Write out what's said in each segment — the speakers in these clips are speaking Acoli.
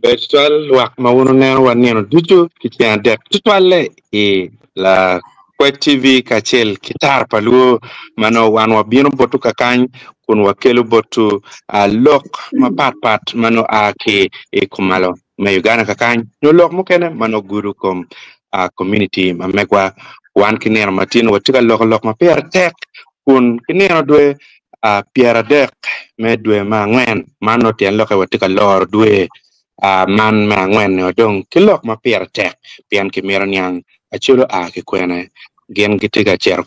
Ber tutwal lwak ma wun wuneno wa nino ducu ki ceng adek tutwalle i Lakwec TV kacel ki Tara pa Luo ma nongo wan wabino botwu kakany kun wakelo botwu lok mapat pat ma nongo a ki i kumalo me Uganda kakany nyo lok mukene ma nongo gudo kom community ma megwa. Wan ki nino matin watye ka loko lok ma pire tek kun ki nino dwe 30 me dwe me angwen man nongo tyen lokke watye ka loro dwe man me angwen-ni dong ki lok ma pire tek pien kimito niang Acholi oa ki kwene, gin gitye ka cito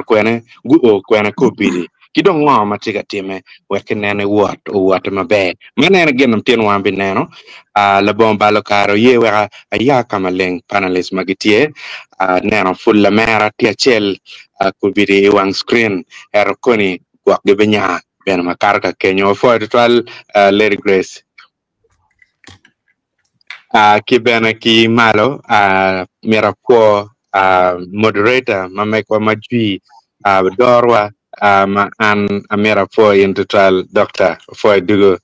kwene, guo kwene ki obili ki dong ngo ma tye ka timme wek kinen ni wot owotte maber. Man en aye gin ma tin wan bineno labongo balo kare oye wek aya ka maleng panelist ma gitye aneno pud lamera tye acel kobedi i wang screen ento koni gwok gibinya bene makato ka kenyo. Wapwoyo tutwal Lady Grace. Ki bene ki malo myero apwo moderator ma megwa ma jwi dorwa ma an amyero apwo in tutwal Dokta apwoyo dugo.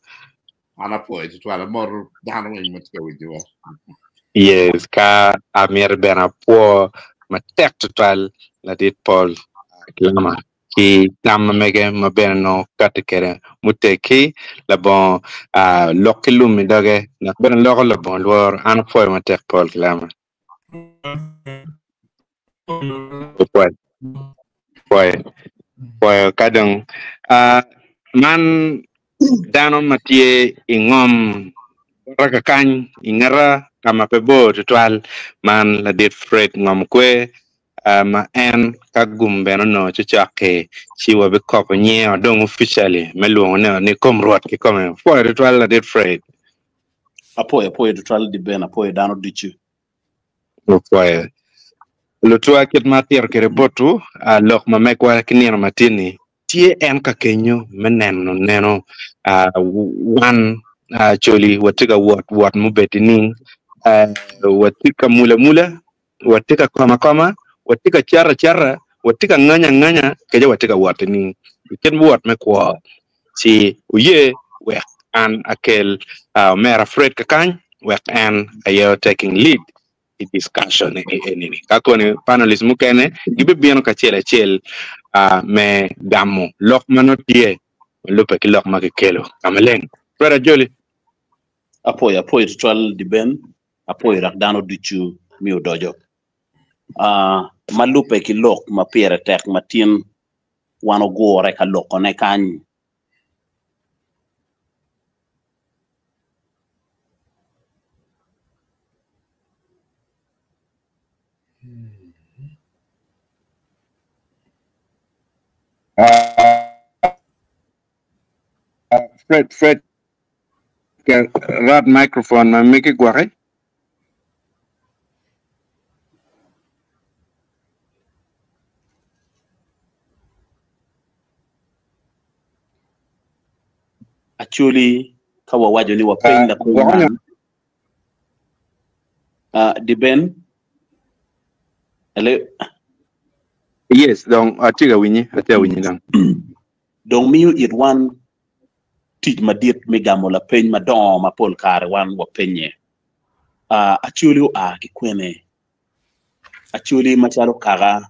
An apwoyo tutwal amoto dano weng ma tye ka winyowa. Yes ka amyero bene apwo matek tutwal ladit Paul Kilama. ki tam ma mege ma bene nongo kati kwede muteggi labongo lok ki lum i doge dok bene loko labongo lworo. An apwoyo matek Paul Kilama. Opwoyo. Pwoyo. Pwoyo ka dong man dano ma tye i ngom bota kakany i ngeta ka ma pe bor tutwal man ladit Fred Ngom Kwer ma en ka gum bene onongo cocok-ki, ci wabikobo nyinge dong officially me lwongone ni kom Rwot kikome. Apwoyo tutwal ladit Fred. Apwoyo, apwoyo tutwal di Ben, apwoyo dano ducu. Apwoyo. Lutwa kit ma atito kwede botwu, lok ma megwa ki nino matin-ni tye en ka kenyo me neno neno wan Acholi watye ka wot wot mubed nining, watye ka mul amula watye ka komo akoma, watye ka cito acita, watye ka nganya anganya, kece watye ka wot nining i kit wot me kwo? Ci oye wek an akel omera Fred kakany wek en aye o taking lead i discussion eni-ni. Ka koni panelists mukene gibibino kacel acel me gamo lok ma nongo tye ma lubbe ki lok ma kikelo ka maleng. Fred Ajoli. Apwoyo, apwoyo tutwal Diben. Apwoyo dok dano ducu mi odoco. Ma lubbe ki lok ma pire tek ma tin wan ogure ka lokone kany. Fred, Fred, rat microphone ma megi gwoki. Acholi ka wawaco ni wapeny lapeny man, Diben, hello? Yes, dong atye ka winyi, atye ka winyi dong. Dong miyo it wan tic madit me gamo lapeny madongo ma pol kare wan wapenye. Acholi oa ki kwene? Acholi macalo kaka,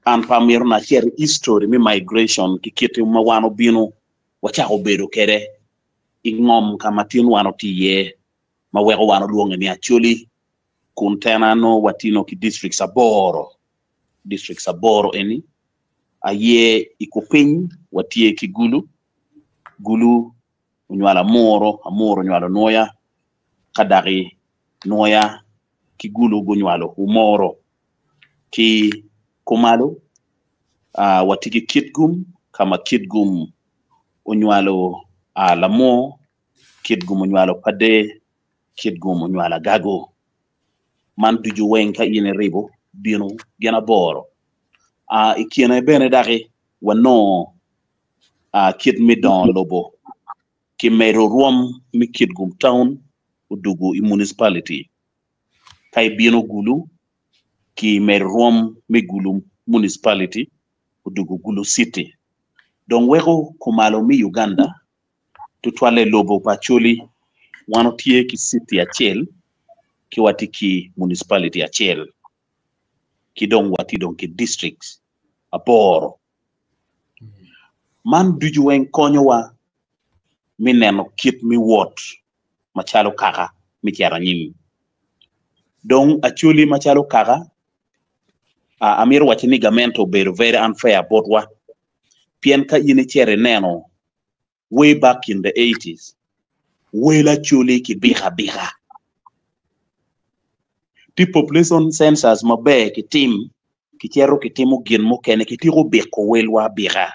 an pe amito ni acit i history me migration ki kit ma wan obino wacako bedo kwede i ngom ka ma tin wan otye iye ma weko wan olwonge ni Acholi kun tena nongo watino ki districts aboro, districts aboro eni aye i kupiny watye ki Gulu, Gulu onywalo Amuro, Amuro onywalo Nwoya, ka daki Nwoya ki Gulu gunywalo Omoro. Ki kumalo watye ki Kitgum ka ma Kitgum onywalo Lamwo, Kitgum onywalo Pader, Kitgum onywalo Agago. Man ducu weng ka in iribo bino gin aboro. I kine bene daki wanongo kit me dongo lobo kimedo rwom me Kitgum town odugo i municipality. Ka ibino Gulu kimedo rwom me Gulu municipality odugo Gulu city. Dong weko kumalo me Uganda tutwalle lobo pa Acholi wan otye ki city acel ki watye ki municipality acel ki dong watye dong ki districts aboro. Man ducu weng konyowa me neno kit me wot macalo kaka me cito anyim. Dong Acholi macalo kaka, amito waco ni gamente obedo very unfair botwa pien ka in icito ineno way back in the eighties wel Acholi kibiko abika. Tye population census maber kitim kicito kitimo gin mukene kitiko biko welwa abika.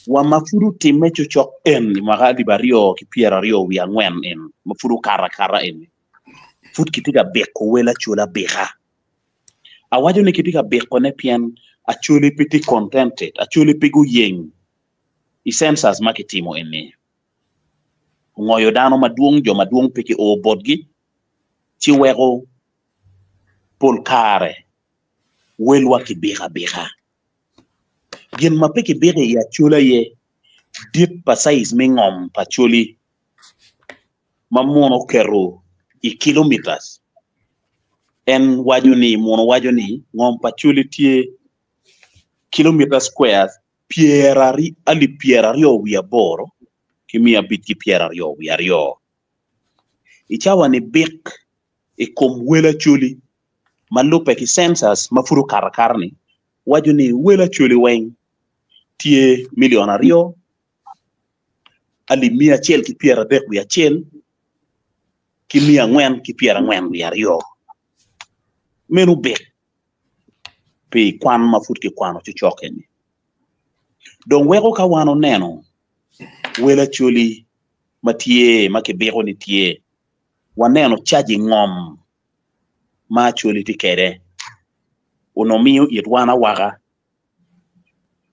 Wa ma pud otimme cocok en i mwaka alip aryo ki pyeraryo wiye angwen en ma pud okato akata eni pud kitye ka biko wel Acholi abika. Awaco ni kitye ka bikone pien Acholi pe tye contented, Acholi pe guyeng i census ma kitimo eni. Ongoyo dano madwong, jo madwong pe ki o botgi ci weko pol kare welwa kibiko abika. Gin ma pe kibiko i Acholi aye dit pa size me ngom pa Acholi ma muno oketo i kilometers. En waco ni, muno waco ni ngom pa Acholi tye kilometer squares alip 28 ki 522. I cawa ni bik i kom wel Acholi ma lubbe ki census ma pud okato akata-ni waco ni wel Acholi weng tye milion aryo alip 131 ki 442. Meno bik pi kwan ma pud kikwano cocok eni. Dong weko ka wan oneno wel Acholi ma tye ma kibiko ni tye, waneno caji ngom ma Acholi tye kwede onongo miyo it wan awaka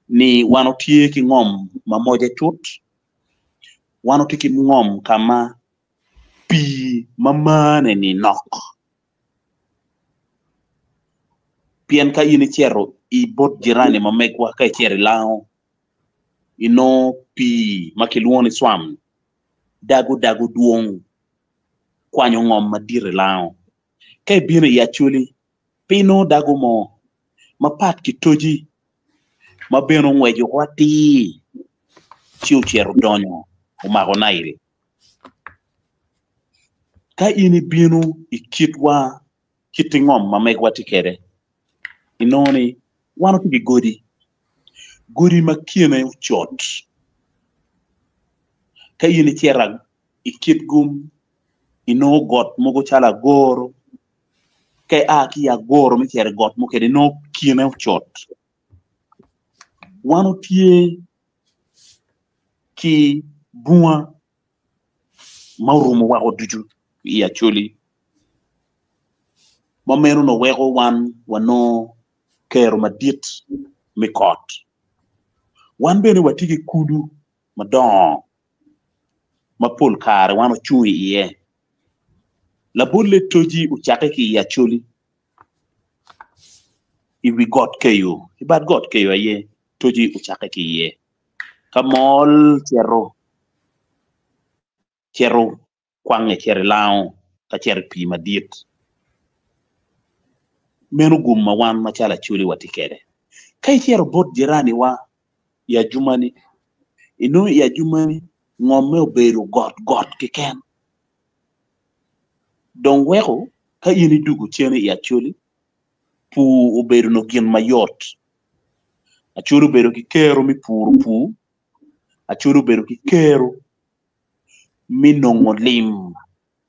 ni wan watye ki ngom ma moce tut, wan watye ki ngom ka ma pii ma mane-ni nok. Pien ka in icito i bot jirani ma megwa ka icito i lango inongo pii ma kilwongo ni cwam dago dago dwong kwanyo ngom madit i lango. Ka ibino i Acholi pe inongo dago mo mapat ki toji ma bene ongweco woko atir ci ocito odonyo omako Nail. Ka in ibino i kitwa, kit ngom ma megwa tye kwede, inongo ni wan watye ki godi, godi ma kine ocot. Ka in icito i kit gum inongo got mogo calo agoro, ka ia ki i agoro me cito i got mukene inongo kine ocot. Wan watye ki bunga ma orumo woko ducu i Acholi ma meno onongo weko wan wanongo kero madit me kot. Wan bene watye ki kulu madongo ma pol kare wan ocung iye. Labolle toji ocakke ki i Acholi i wi got Keyo, i bad got Keyo aye toji ocakke ki iye. Ka mol cito cito kwange cito i lango ka cito i pii madit. Meno gum ma wan macalo Acholi watye kwede. Ka icito bot jiraniwa i Ajumani, inongo i Ajumani ngomme obedo got got keken. Dong weko ka in idwogo cen i Acholi, pur obedo nongo gin mayot. Acholi obedo ki kero me puro pur, Acholi obedo ki kero me nongo lim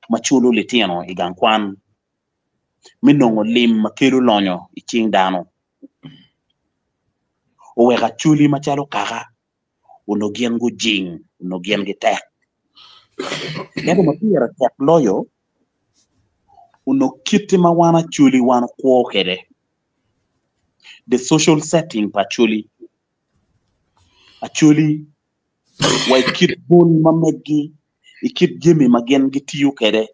ma culo litino i gang kwan. me nongo lim ma kelo lonyo i cing dano. Oweko Acholi macalo kaka onongo gin gujing, onongo gin gitek. Ento ma pire tek loyo, onongo kite ma wan Acholi wan okwo kwede, the social setting pa Acholi, Acholi wa i kit bol ma meggi, i kit jami ma gin gitiyo kwede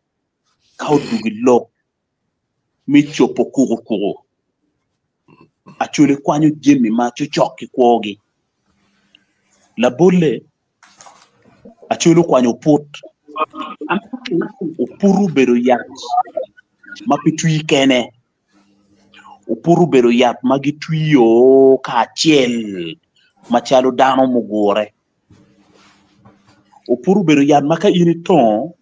ka odwogo i lok me cobo kukukuku. Acholi kwanyo jami ma cocok ki kwogi. Labolle, Acholi okwanyo oput. Oput obedo yat ma pe twi kene. Oput obedo yat ma gitwiyo kacel macalo dano mugure. Oput obedo yat ma ka in itongo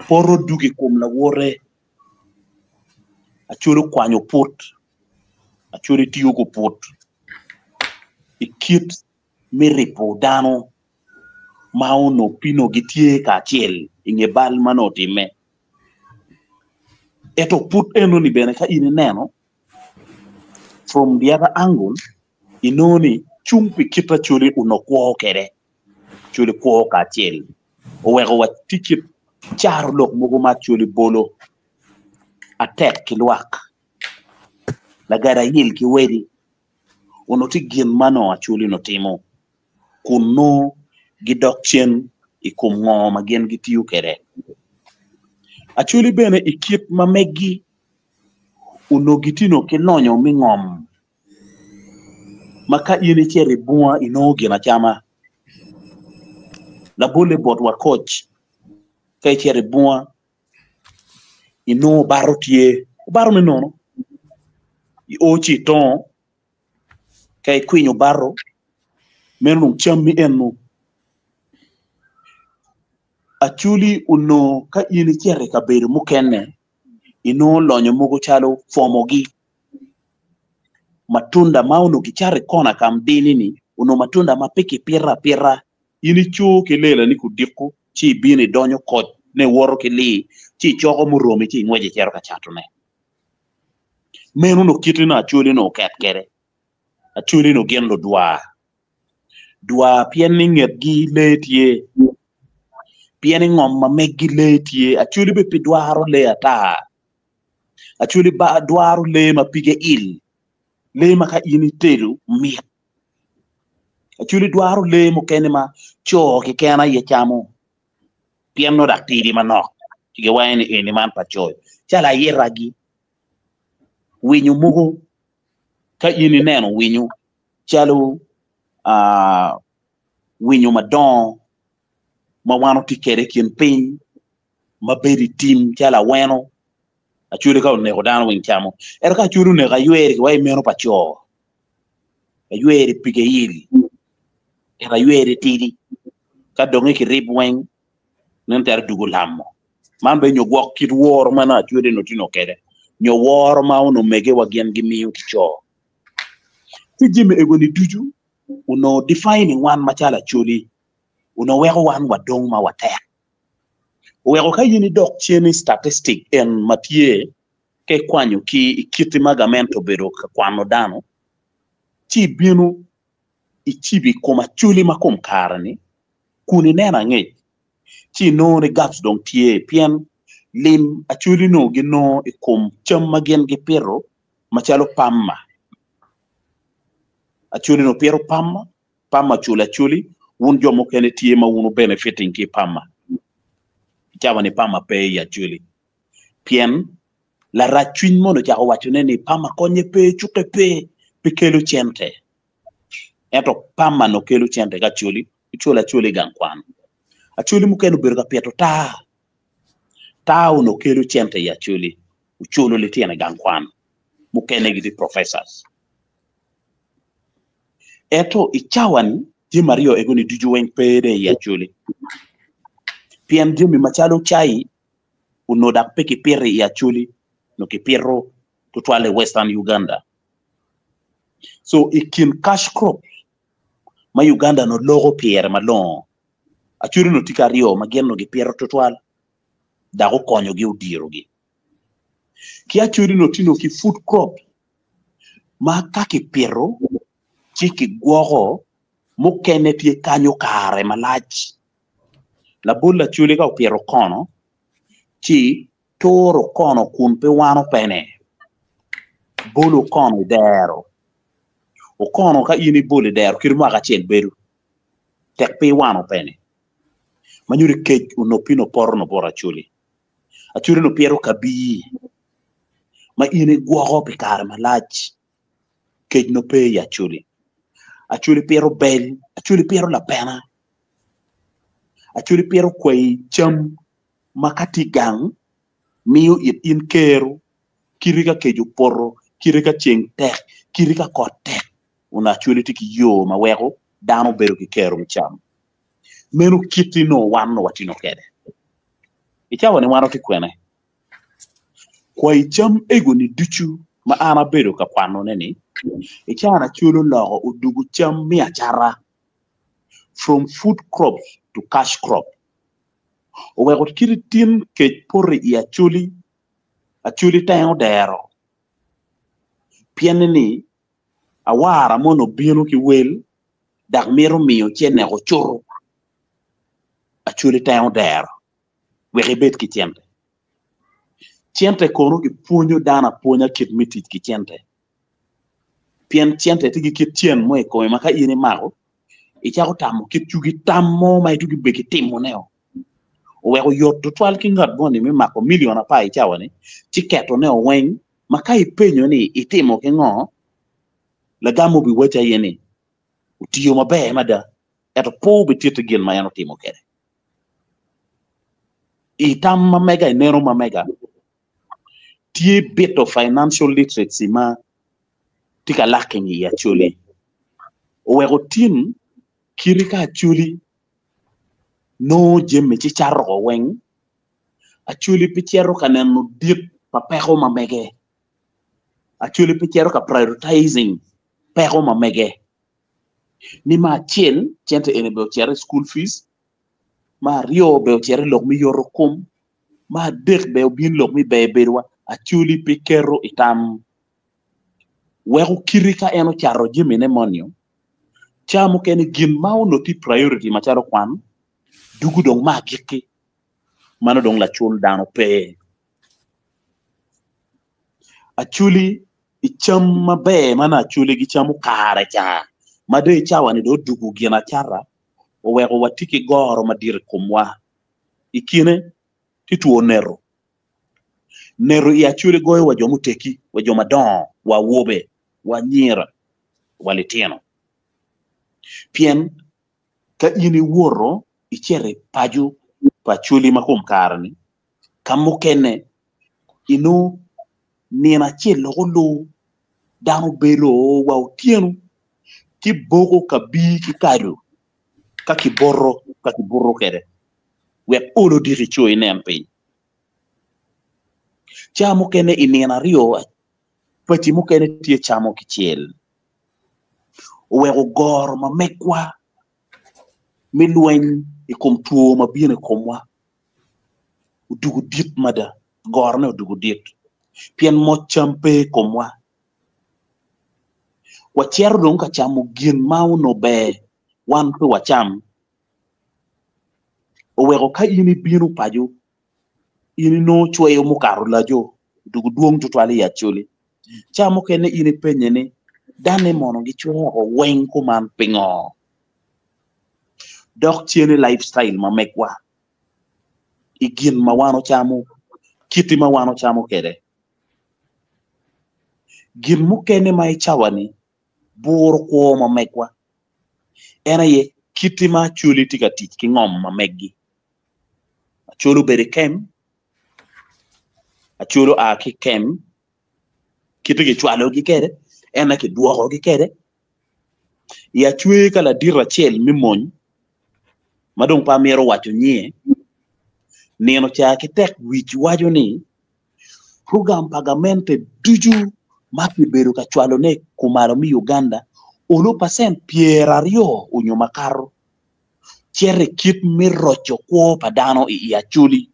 poto dwogo i kom lawote. Acholi okwanyo oput, Acholi tiyo ki oput i kit me ribo dano ma onongo pino gitye kacel i nge bal ma nongo otimme. Ento oput enoni bene ka in ineno from the other angle inongo ni cung pi kit Acholi onongo kwo kwede, Acholi kwo kacel. oweko watye kit caro lok mogo ma Acholi bolo atek ki lwak, lagada ayil ki wedi onongo tye gin ma nongo Acholi onongo timo kun nongo gidok cen i kom ngo ma gin gitiyo kwede. Acholi bene i kit ma meggi onongo gitino ki lonyo me ngom ma ka in icito i bunga inongo gin acama. Labolle botwa koc ka icito i bunga inongo obato tye, obato me nono io ci itongo ka ikwinyo obato meno dong cammi eno. Acholi onongo ka in icito i kabedo mukene inongo lonyo mogo calo pwomogi. Matunda ma onongo kicato i kona ka dini-ni onongo matunda ma pe kipito apita. In ico ki lelani kudiko ci ibino idonyo koc ne iwoto ki lir ci icoko muromi ci ingweco icito ka catone. Meno onongo kite nongo Acholi onongo oket kwede. Acholi onongo gin ludwar. Dwar pien ni ngetgi lee tye, pien ni ngom ma meggi lee tye. Acholi bene pe dwaro lee ata. Acholi ba dwaro lee ma pige il, lee ma ka in itedo mit. Acholi dwaro lee mukene ma co keken aye camo pien nongo dok tidi manok ci giwaco ni eni man pa co calo ayitagi. Winyo mogo ka in ineno winyo calo winyo madongo ma wan watye kwede i kin piny ma bedo i tim calo aweno, Acholi ka oneko dano weng camo. Ento ka Acholi oneko ayweri kiwaco meno pa co. Ayweri pige il, ento ayweri tidi. Ka donge kirib weng nen calo dugo lamo. Man bene nyo gwok kit woro ma nongo Acholi onongo tye nongo kwede nyo woro ma onongo omegewa gin gimiyo ki co. Ci jami egoni ducu onongo defining wan macalo Acholi onongo weko wan wadong ma watek. Oweko ka in idok cen i statistic en ma tye ka ikwanyo ki i kit ma gamente obedo ka kwano dano, ci ibino icibo i kom acholi ma kom kare-ni kun ineno angec ci inongo ni gaps dong tye pien lim acholi nongo ginongo i kom cam ma gin gipito macalo pamma. Acholi nongo pito pamma Pam acoli acoli, wun jo mukene tye ma wun wu benefiting ki i pamma. I cawa ni pamma pe i acoli. Pien larac cwiny mono ocako waco ne ni pamma konye pe, cuke pe, pe kelo cente. Ento pamma no kelo cente ki acoli, oculo acoli i gang kwan. Acoli mukene obedo ka pito taa. Taa onongo kelo cente i acoli, oculo litino i gang kwan. Mukene gitye professors. Ento i cawa-ni, jami aryo ego-ni ducu weng pe dong i Acholi. Pien jami macalo cai onongo dok pe kipito i Acholi, onongo kipito tutwal i Western Uganda. So i kin cash crop ma Uganda onongo loko pire malongo, Acholi onongo tye ki aryo ma gin onongo gipito tutwal dok okonyogi odirogi. Ki Acholi onongo tye ki food crop ma ka kipito ci kigwoko mukene tye kanyo kare malac. Labol Acholi ka opito okono ci turo okono kun pe wano pene, bolo okono i dero. Okono ka in ibolo i dero kit mwaka acel bedo tek pe iwano pene ma nyuto ni kec onongo pino poto onongo bot Acholi. Acholi onongo pito kabir ma in igwoko pi kare malac kec nongo pe i Acholi. Acholi pito bel, Acholi pito lapena, Acholi pito kwai cam ma ka tye gang miyo it in kero kite ka kec opoto, kite ka ceng tek, kite ka kot tek onongo Acholi tye ki yo ma weko dano bedo ki kero me cam. Meno kiti nongo wan onongo watino kwede. I cawa ni wan watye kwene? Kwayi cam ego-ni ducu ma an abedo ka kwanone-ni, i cawa ni Acholi oloko odwogo cam me acata, from food crops to cash crop. Oweko kit tin kec poto i Acholi, Acholi tengo dero pienne ni awara mono obino ki wel dok mito miyo ci eneko cuto, Acholi tengo dero. wek ibed ki cente. Cente kono kipwonyo dano apwonya kit me tic ki cente. Pien cente tye ki kit cen mo i kome ma ka in imako, icako tamo kit cugi tam mo ma itugi be ki timone-o. Oweko yot tutwal ki ngat moni me mako milion apar i cawa-ni ci ketone-o weng ma ka ipenyo ni itimo ki ngo, lagam obiwacci aye ni otiyo maber mada ento pe obititti gin ma en otimo kwede. I tam ma mega i neno ma mega tye bit of financial literacy ma tye ka lacking i Acholi oweko tin kite ka Acholi nongo jami ci cato woko weng Acholi pe cito ka neno dit pa peko ma mege Acholi pe cito ka prioritizing peko ma mege. Ni me acel cente eni bene ocito i cukul fic, me aryo bene ocito i lok me yoto kom, me adek bene obino i lok me ber bedowa Acholi pe keto i tam weko kite ka en ocato jamine moni ca mukene gin ma onongo tye priority macalo kwan dugo dong me agikki mano dong lacul dano pe. Acholi i cam maber ma nongo Acholi gicamo kare ca ma dong i cawa-ni dong odwogo gin acata oweko watye ki goro madit i komwa. I kine tye two neto, neto i Acholi goyo wa jo muteggi wa jo madongo wa awobe wa anyira wa litino pien ka in iwoto icito i paco pa Acholi ma kom kare-ni ka mukene inongo nino acel lok olu dano bedo wa otyeno ci boko kabir ki kado ka kiboto ka kibuto kwede wek olo odiki co inen piny. Ca mukene i nino aryo paci mukene tye camo kicel oweko goro ma megwa me lweny i kom two ma bino i komwa odwogo dit mada, gorone odwogo dit pien moc cam pe i komwa. Wacito dong ka camo gin ma onongo ber wan pe wacam oweko ka in ibino paco in inongo cweyo mukato olaco odwogo dwong tutwal i Acholi. Ca mukene in ipenye ni danne mono gicweyo woko weng kuman pingo? Dok cen i lifestyle ma megwa i gin ma wan ocamo, kiti ma wan ocamo kwede. Gin mukene ma i cawa-ni buro kwo ma megwa en aye kiti ma Acholi tye ka tic ki ngom ma meggi. Acholi obedo i kem, Acholi oa ki i kem, kite kicwalogi kwede en aye kidwokogi kwede. I acwe ka ladit acel me mony ma dong pe amito waco nyinge, nino ca ki tek wic waco ni program pa gamente ducu ma kibedo ka cwalone kumalo me Uganda olo pacent pyeraryo onyo makato cito i kit me roco kwo pa dano i Acholi.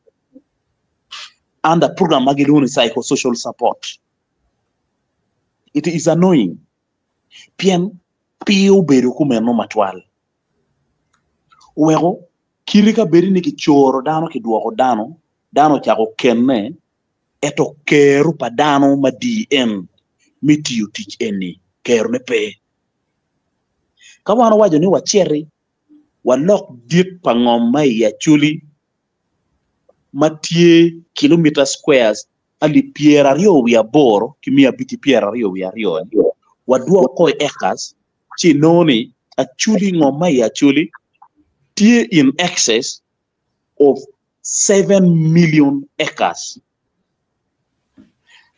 under program ma gilwongo ni psychosocial support. It is annoying pien pe obedo kumeno matwal. Oweko kite ka bedi ni kicoro dano kidwoko dano, dano ocako kenne ento kero pa dano ma DN me tiyo tic eni kerone pe. Ka wan owaco ni waciti walok dit pa ngom ma i Acholi ma tye kilomita squares alip 28 ki 522 wadwoko i acres ci inongo ni Acholi ngom ma i Acholi tye in excess of 7 million acres.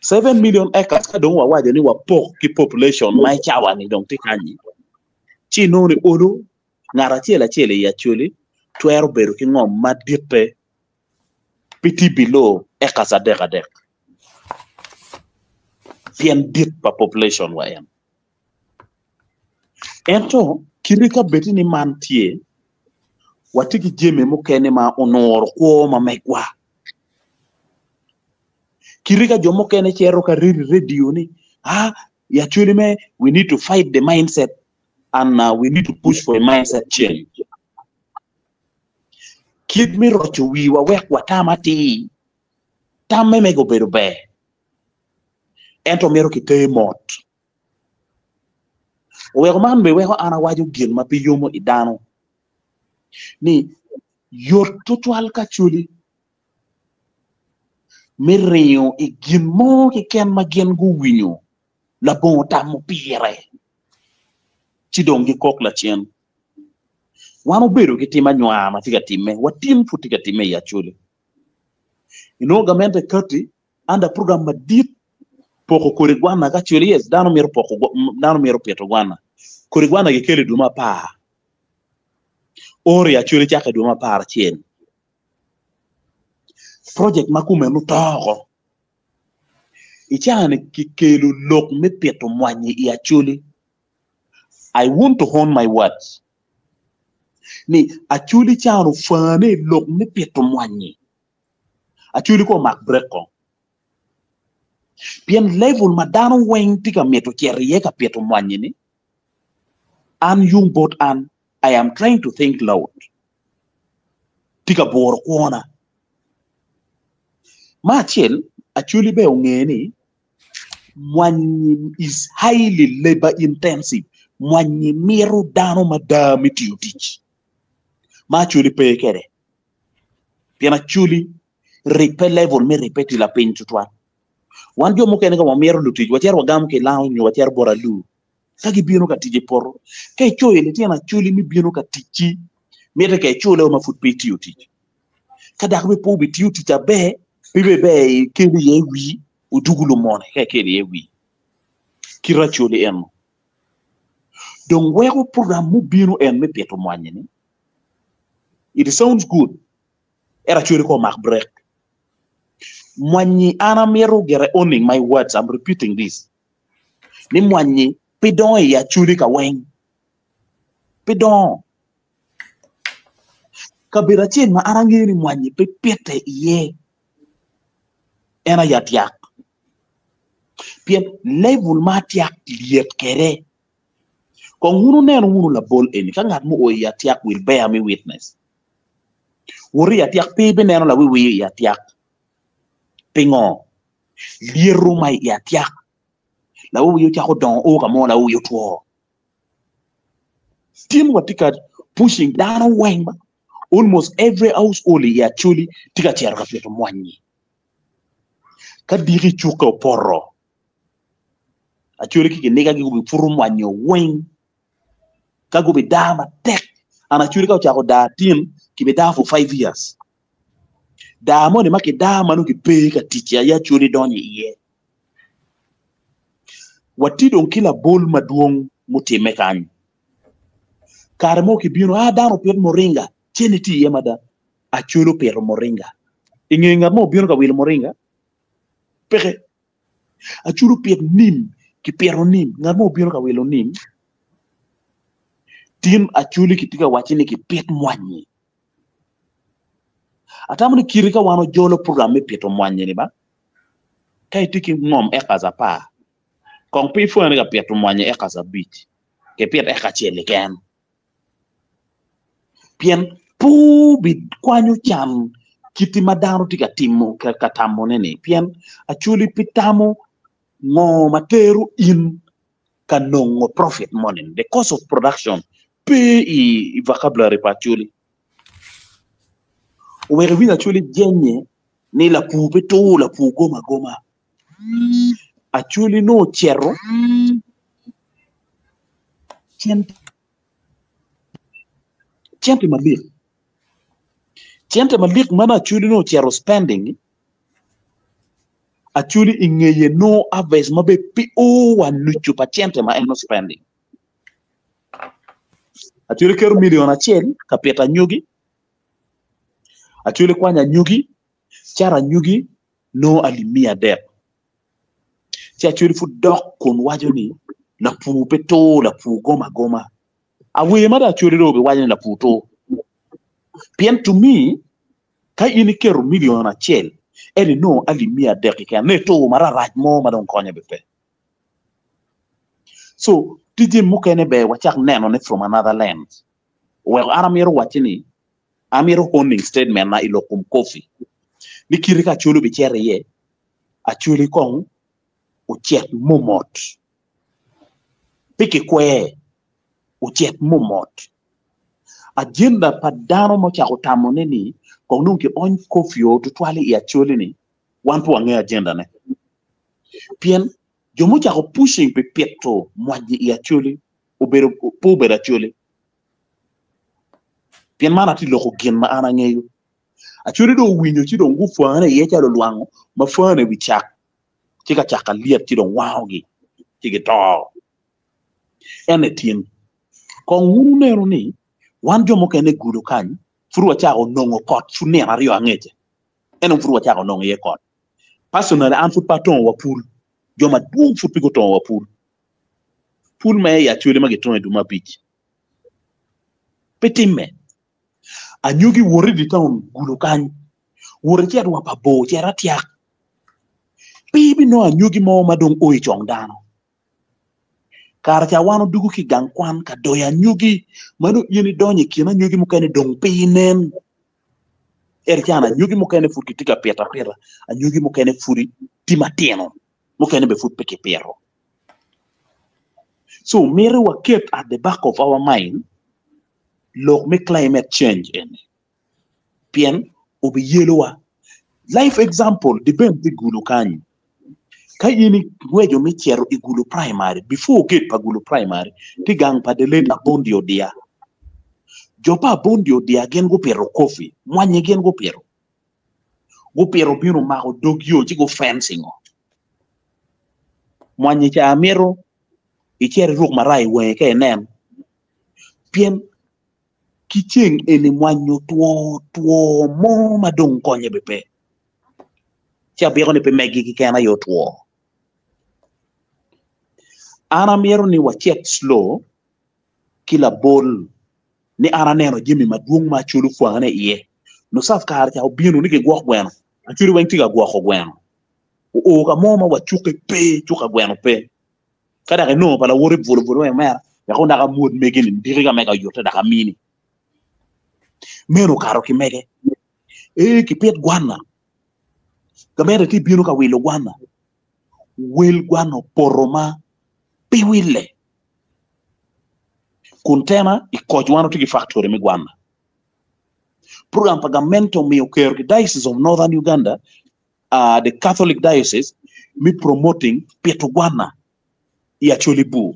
7 million acres ka dong wawaco ni wapok ki population ma i cawa ni dong tye kanyi ci inongo ni olo ngat acel acel i Acholi twero bedo ki ngom maditte pe tye below acres adek adek pien dit pa population wa en. Ento kite ka bedi ni man tye watye ki jami mukene ma onuro kwo ma megwa. Kite ka jo mukene cito ka redo i radio ni ah i Acholi me we need to fight the mindset and uh, we need to push for a mindset change. Kit me roco wiwa wek watam atir, tamme mege obedo ber, ento mito kiter mot. Oweko man bene weko an awaco gin ma pe yomo i dano ni yot tutwal ka Acholi me ringo i gin mo keken ma gin guwinyo labongo tamo pire ci dong gikok lacen. Wan obedo ki tim anywar ma tye ka timme, watin pud tye ka timme i Acholi. Inongo gamente kati under program madit poko kodi gwana ka Acholi yes dano mito poko dano mito pito gwana. Kodi gwana gikelo i dwe me apar oro i Acholi cako i dwe me 11. Project ma kumeno oto oko. I caa-ni kikelo lok me pito mwanyi i Acholi. I want to own my words ni Acholi caa ofane i lok me pito mwanyi. Acholi ko omak brek ko. Pien level ma dano weng tye ka mito cito iye ka pito mwanyi ni, an yung bot an, I am trying to think loud. Tye ka buro kwona. Me acel, Acholi bene onge ni mwanyi is highly labor intensive. Mwanyi mito dano mada me tiyo tic ma Acholi pe kwede. Pien Acholi ribbe level me ribbe tye lapiny tutwal. Wan jo mukene ka wamito lutic wacito wagamo ki i lango nyo wacito bot alur ka gibino ka tic i poto. Ka icoyo litino Acholi me bino ka ticci mitte ka icule ma pud pe itiyo tic. Ka dok bene pe obitiyo tic aber pe bene ber ikelo iye wii odugu lumone ka ikelo iye wii. Kit Acholi eno. Dong weko program mubino en me pito mwanyi ni it sounds good ento Acholi ko omak brek. Mwanyi an amito gire owning my words I'm repeating this ni mwanyi pe dongo i Acholi ka weng. Pe dongo. Kabedo acel ma an angeyo ni mwanyi pe pite iye en aye atyak. Pien level ma atyak lyet kwede kong wun wuneno wunu labol eni ka ngat mo oo i atyak will bear me witness. Wot i atyak pe ibineno lawiwiyo i atyak. Pingo? Lyeto ma i atyak lawiwiyo cako dongo o ka mo lawiwiyo otwo. Tin watye ka pushing dano weng ba almost every household i Acholi tye ka cito ka pito mwanyi. Ka diki cukke opoto Acholi ki kiniga gi gubiputo mwanyi weng ka gubidaa matek and Acholi ka ocako daa tin kibidaa for 5 years. Daa moni ma kidaa ma nongo kipe ka tic aye Acholi donyo iye. Watye dong ki labol madwong mutimme kany. Kare mo kibino, ah dano opit moringa, cene tye iye mada. Acholi opito moringa. I nge ngat mo obino ka wilo moringa? Peke. Acholi opit nim, kipito nim, ngat mo obino ka wilo nim? Tin Acholi kitye ka wacci ni kipit mwanyi. Atamo ni kite ka wan ojolo program me pito mwanyi ni ba, ka itye ki ngom acres apar, kong pe ipwonyo ni ka pito mwanyi acres abic, kipit eka acel keken. Pien pe obikwanyo can kiti ma dano tye ka timo ka tamone ni, pien Acholi pe tamo ngo ma tero in ka nongo profit moni, the cost of production pe i vocabulary pa Acholi. Oweko iwinyo Acholi jenye ni lapur pe tur, lapur gom agoma. Acholi nongo ocito cente malik, cente malik ma nongo Acholi nongo ocito spending Acholi i ngeye nongo harvest ma bene pe o wa nucu pa cente ma en o-spending. Acholi keto milion acel ka pito anyogi, Acholi kwanyo anyogi, cato anyogi nongo alip miya adek. Ci Acholi pud dok kun waco ni lapur pe tur, lapur gom agoma. Awer ma dong Acholi dong obiwaco ni lapur tur. Pien to me, ka in iketo milion acel ento inongo alip miya adek keken, nongo itur mararac mo ma dong konye bene pe. So tye jami mukene ber wacak nenone from another lens. Oweko an amito wacci ni amito honing statement na i lok kom coffee ni kite ka Acholi obicito iye, Acholi kong ocit momot pe kikwer ocit momot. Agenda pa dano ma ocako tamone ni kong dong kiony coffee o tutwal i Acholi ni wan pe wangeyo agenda ne. Pien jo mucako pushing pi pito mwac i Acholi obedo pe obedo Acholi. Pien man atye loko gin ma an angeyo. Acholi dong owinyo ci dong gupwane iye calo lwango ma pwane i wi cak ci ka caka lyet ci dong wangogi ci gito. Ene tin. Kong wun wuneno ni wan jo mukene i gudo kany pud wacako nongo kot pud nino aryo angece. En dong pud wacako nongo iye kot. Personally an pud pe atongo wa pul. Jo madwong pud pe gutongo wa pul. Pul ma i Acholi ma gitongo i dwe me abic pe timme. Anyogi wot i dye taun gudo kany, wot icit wa pa bor cit atyak. Pe ibinongo anyogi mo ma dong o i cong dano. Kare ca wan odwogo ki i gang kwan ka doyo anyogi ma dong in idonyo i kin anyogi mukene dong pe inen. Ento can anyogi mukene pud kitye ka pito apita, anyogi mukene pud tye matino, mukene bene pud pe kipito. So mito waket at the back of our mind lok me climate change eni pien obiyelowa. Life example depend ki gudo kany. Ka in ingweco me cito i Gulu Primary, before gate pa Gulu Primary, tye gang pa the late Abondi Odia. Jo pa Abondi Odia gin gupito coffee, mwanyi gin gupito. Gupito bino omako dog yo ci gu-fencing-o. Mwanyi ca amito icit iruk maraya i wangi ka inen. Pien ki ceng eni mwanyi otwo two mo ma dong konye be pe. Ci abiko ni pe megi keken aye otwo. An amito ni wacit slow ki labol ni an aneno jami madwong ma Acholi opwangane iye. Nusaf kare ca obino ni gigwok gweno. Acholi weng tye ka gwoko gweno. Oo ka mo ma wacukke pe, cuk ka gweno pe. Ka dok inongo pa lawoti bwolo bwolo weng omera, wek onaka amwod megi ni diki ka mega oyute dok amini. Meno okato ki mege. Ee kipit gwana. Gamente tye bino ka wilo gwana. Wel gwana opoto ma pe wille. Kun tena i koc wan watye ki factory me gwana. Program pa gamente omiyo kero ki Diocese of Northern Uganda, uh, the Catholic Diocese, me promoting pito gwana i Acholi Bur.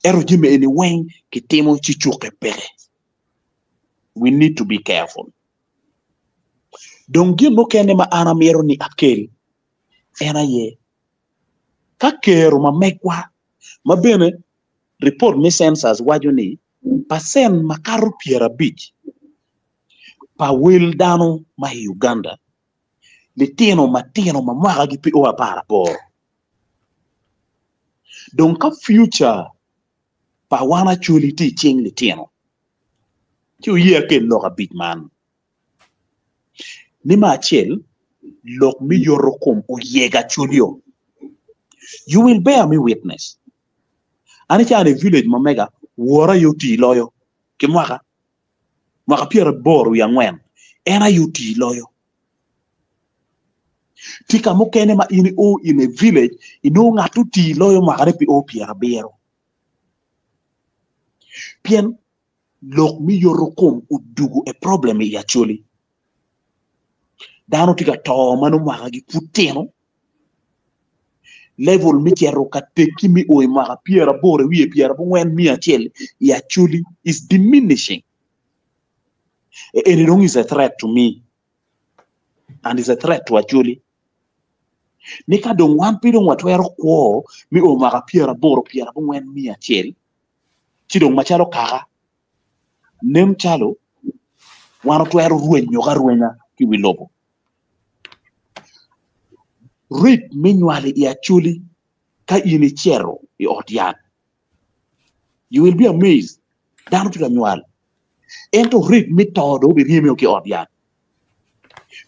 Ento jami eni weng kitimo ci cukke peke. We need to be careful. Dong gin mukene ma an amito ni akel en aye ka kero ma megwa ma bene report me census waco ni percent makato 50 pa wel dano ma i Uganda litino matino ma mwakagi pe o 18. Dong ka future pa wan Acholi tye i cing litino, ci wuye akel lok abic man. Ni me acel, lok me yoto kom oyego Acholi-o. You will bear me witness. An icano i village ma mega, wora aye oti loyo ki mwaka, mwaka pyeraboro wiye angwen, en aye oti loyo. Tye ka mukene ma in io in a village, inongo ngat oti loyo mwakane pi o pyerabiro. Pien lok me yoto kom odugo a problem i Acholi. Dano tye ka to ma nongo mwakagi pud tino. Level me cito ka tekki me o i mwaka pyeraboro wiye pyerabongwen miya acel i Acholi is diminishing. Eni dong is a threat to me and is a threat to Acholi. Ni ka dong wan pe dong watwero kwo me o mwaka pyeraboro pyerabongwen miya acel ci dong macalo kaka, nen calo wan watwero rwenyo ki arwenya ki i wi lobo. Rate me nywal i Acholi ka in icito i ot yat, you will be amazed, dano tye ka nywal ento rate me to dong obiryemeo ki i ot yat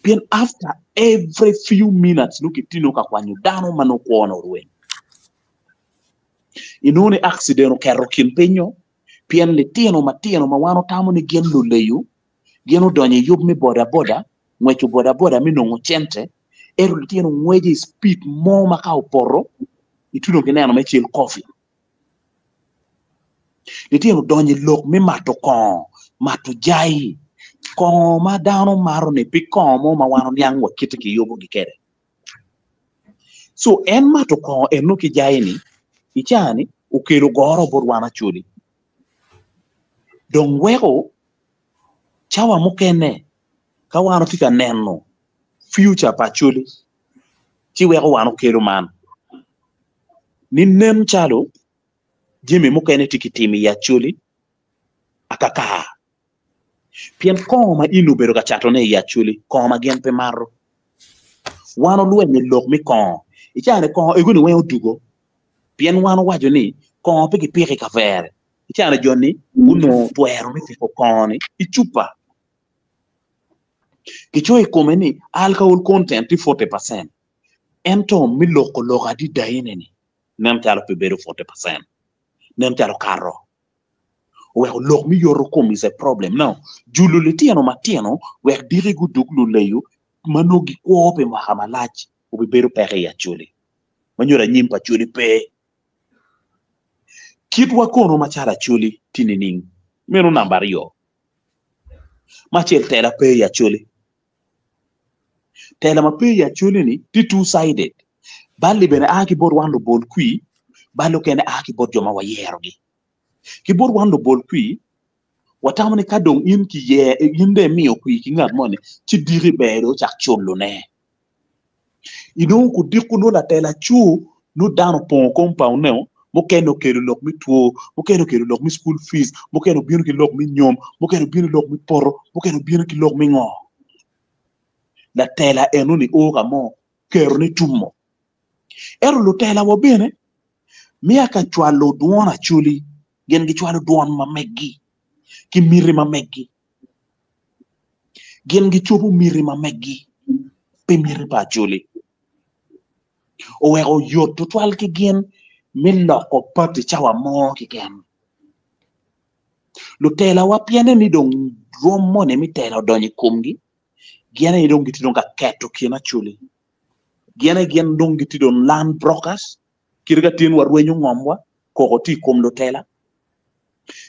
pien after every few minutes nongo kitino ka kwanyo dano ma nongo kwone orweny. Inongo ni akciden oketo kin pinyo pien litino matino ma wan otamo ni gin luleyo gin odonyo i yub me boda boda, ngweco boda boda me nongo cente, ento litino ngweco i cipid mo ma ka opoto ituno ki neno me cel kofi. Litino odonyo i lok me mato kongo, mato jai, kongo ma dano mato-ni pe kongo mo ma wan oniang wa kite kiyubogi kwede. So en mato kongo eno ki jayi ni i caa ni okelo goro bot wan Acholi. Dong weko cawa mukene ka wan watye ka neno future pa Acholi ci weko wan okelo man ni nen calo jami mukene tye kitimo i Acholi akaka. Pien kongo ma in obedo ka catone i Acholi, kongo ma gin pe mato. Wan olwenyo i lok me kongo. I caa-ni kongo ego-ni weng odugo, pien wan owaco ni kongo pe kipiko i kavere. I caa-ni jo-ni gunongo twero me piko kongo-ni i cupa. Kicoyo i kome ni alcohol content tye 40%, ento me loko lok adida-ine-ni nen calo pe bedo 40%, nen calo kato. oweko lok me yoto kom is a problem now julo litino matino wek diki gudug luleyo ma nongo gikwo pi mwaka malac obibedo peko i Acholi ma nyuto anyim pa Acholi pe. Kitwa kono macalo Acholi tye nining? Meno namba aryo. Me acel tela pe i Acholi. Tela ma pe i Acholi ni tye two sided. Balli bene a ki bot wan lubol kwir, bal okene a ki bot jo ma wayerogi. Ki bot wan lubol kwir, watamo ni ka dong in kiye, in dong imiyo kwir ki ngat moni, ci diki ber dong ocak culone. Inongo kudiko nongo latela cur, nongo dano opongo compound-neo, mukene okelo lok me two, mukene okelo lok me school fees, mukene obino ki lok me nyom, mukene obino ki lok me poto, mukene obino ki lok me ngo. Latela enoni o ka mo, kerone tumo. Ento lutelawa bene miya ka cwalo dwon Acholi, gin gicwalo dwon ma meggi ki miti ma meggi. Gin gicobo miti ma meggi pi miti pa Acholi. Oweko yot tutwal ki gin me loko pati cawa mo keken. Lutelawa piene ni dong rwom moni me tela odonyo i komgi, gin aye dong gitye dong ka keto kin Acholi. Gin aye gin dong gitye dong land brokers, kite ka tin warwenyo ngomwa, koko tye i kom lutela,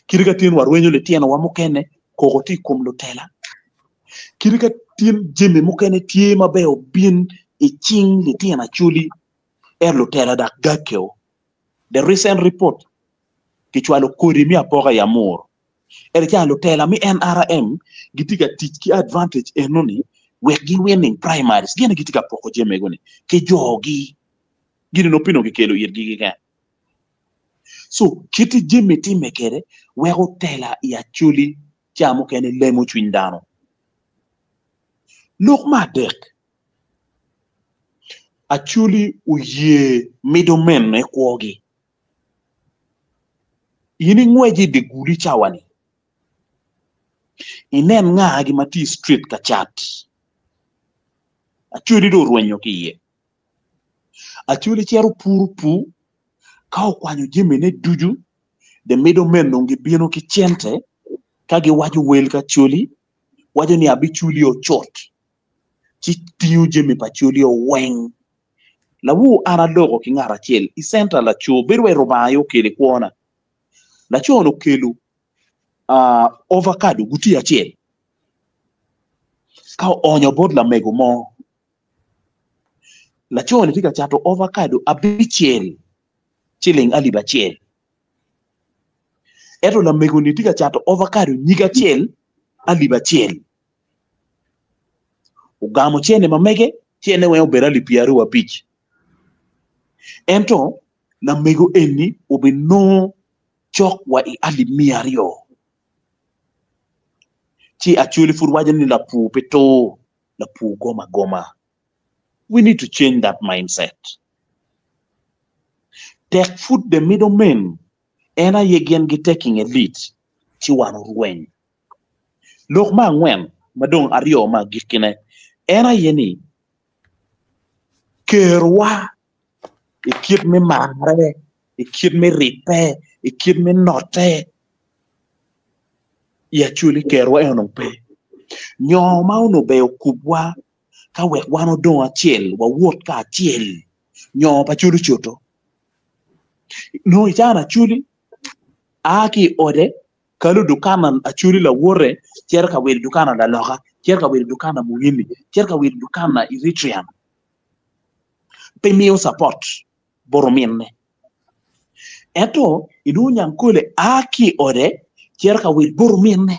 kite ka tin warwenyo litinowa mukene, koko tye i kom lutela, kite ka tin jami mukene tye maber obin i cing litino Acholi, ento lutela dok gakkeo. The recent report kicwalo kodi me apoka i Amur Ento ca lutela me NRM gitye ka tic ki advantage enoni wek gi winning primaries. Gin gitye ka poko jami ego ni ki jogi. Gin onongo pe nongo kikelo itgi keken. So kit jami time kwede weko tela i Acholi ca mukene lemo cwiny dano. Lok me adek, Acholi oye middlemen me kwogi. In ingweco i dye gudi cawa ni, inen ngagi ma tye i street ka cat. Acholi dong orwenyo ki iye. Acholi cito puro pur, ka okwanyo jamine ducu, the middlemen dong gibino ki cente ka giwaco wel ki Acholi, waco ni abiculi ocut, ci tingo jami pa Acholi weng. Lawor an aloko ki ngat acel i centa laco, bedo wai Rubanga aye okelo i kwona. Laco-ni okelo ovacado gutiya acel ka oonyo bot lamego mo. Laco-ni tye ka cato ovacado abicel ciling alip acel ento lamego-ni tye ka cato ovacado nyig acel alip acel. Ogamo cene ma mege cene weng obedo alip pyeraryo abic ento lamego eni obinongo cok wa i alip miya aryo ci Acholi pud waco ni lapur pe tur, lapur gom agoma. We need to change that mindset. Tek pud the middle men en aye gin gi taking a lead ci wan orweny. Lok me angwen ma dong aryo me agikkine en aye ni kerowa i kit me marre, i kit me ribbe, i kit me notte i Acholi kerowa en onongo pe. Nyo ma onongo ber okubwa ka wek wan odong acel, wawot kacel, nyo pa Acholi ocoto. Nongo i caa ni Acholi a ki i ode kalo dukana Acholi lawote cito ka wilo dukana laloka, cito ka wilo dukana muyini, cito ka wilo dukana Eritrean. Pe miyo support bot ominne. Ento inongo nyangkole a ki i ode cito ka wil bot ominne.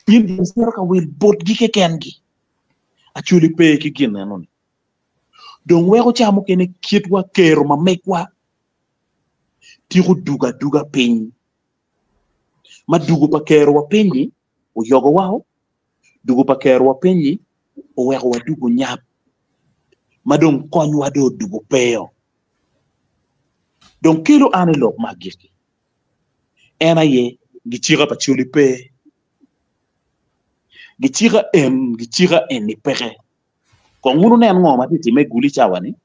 In bene cito ka wil botgi kekengi. Acholi pe ki gin enoni. Dong weko ca mukene kitwa kero ma megwa tiko dugo aduga piny. Ma dugo pa kerowa piny-nyi oyogowa Dugo pa kerowa piny-nyi oweko wadugo nyap ma dong konywa dong odugo peo. Dong kelo an i lok me agikki, en aye gicika pa coli pe. Gicika en, gicika eni peke. Kong wun wunen ngo ma tye ka timme i gulu i cawa-ni.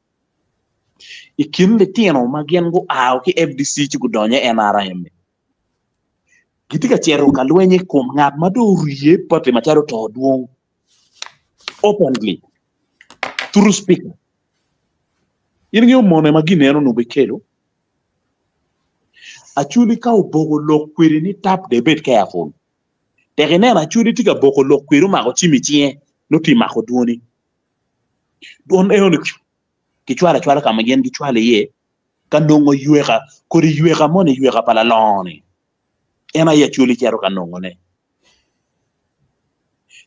I kin litino ma gin gua ki FDC ci gudonyo i NRM-mi, Gitye ka cito ka lweny i kom ngat ma dong orye pati macalo to dwong openly through speaker. In ingeyo mone ma gin en onongo bikelo? Acholi ka oboko lok kwedi ni tap de bed careful. Tek ineno Acholi tye ka boko lok kwedi omako cim i cinge nongo tye mako dwoni. Dwon enoni kicwalo acwala ka ma gin gicwalo iye ka nongo yweka, kodi yweka moni yweka pa lalongo-ni, en aye Acholi cito ka nongone.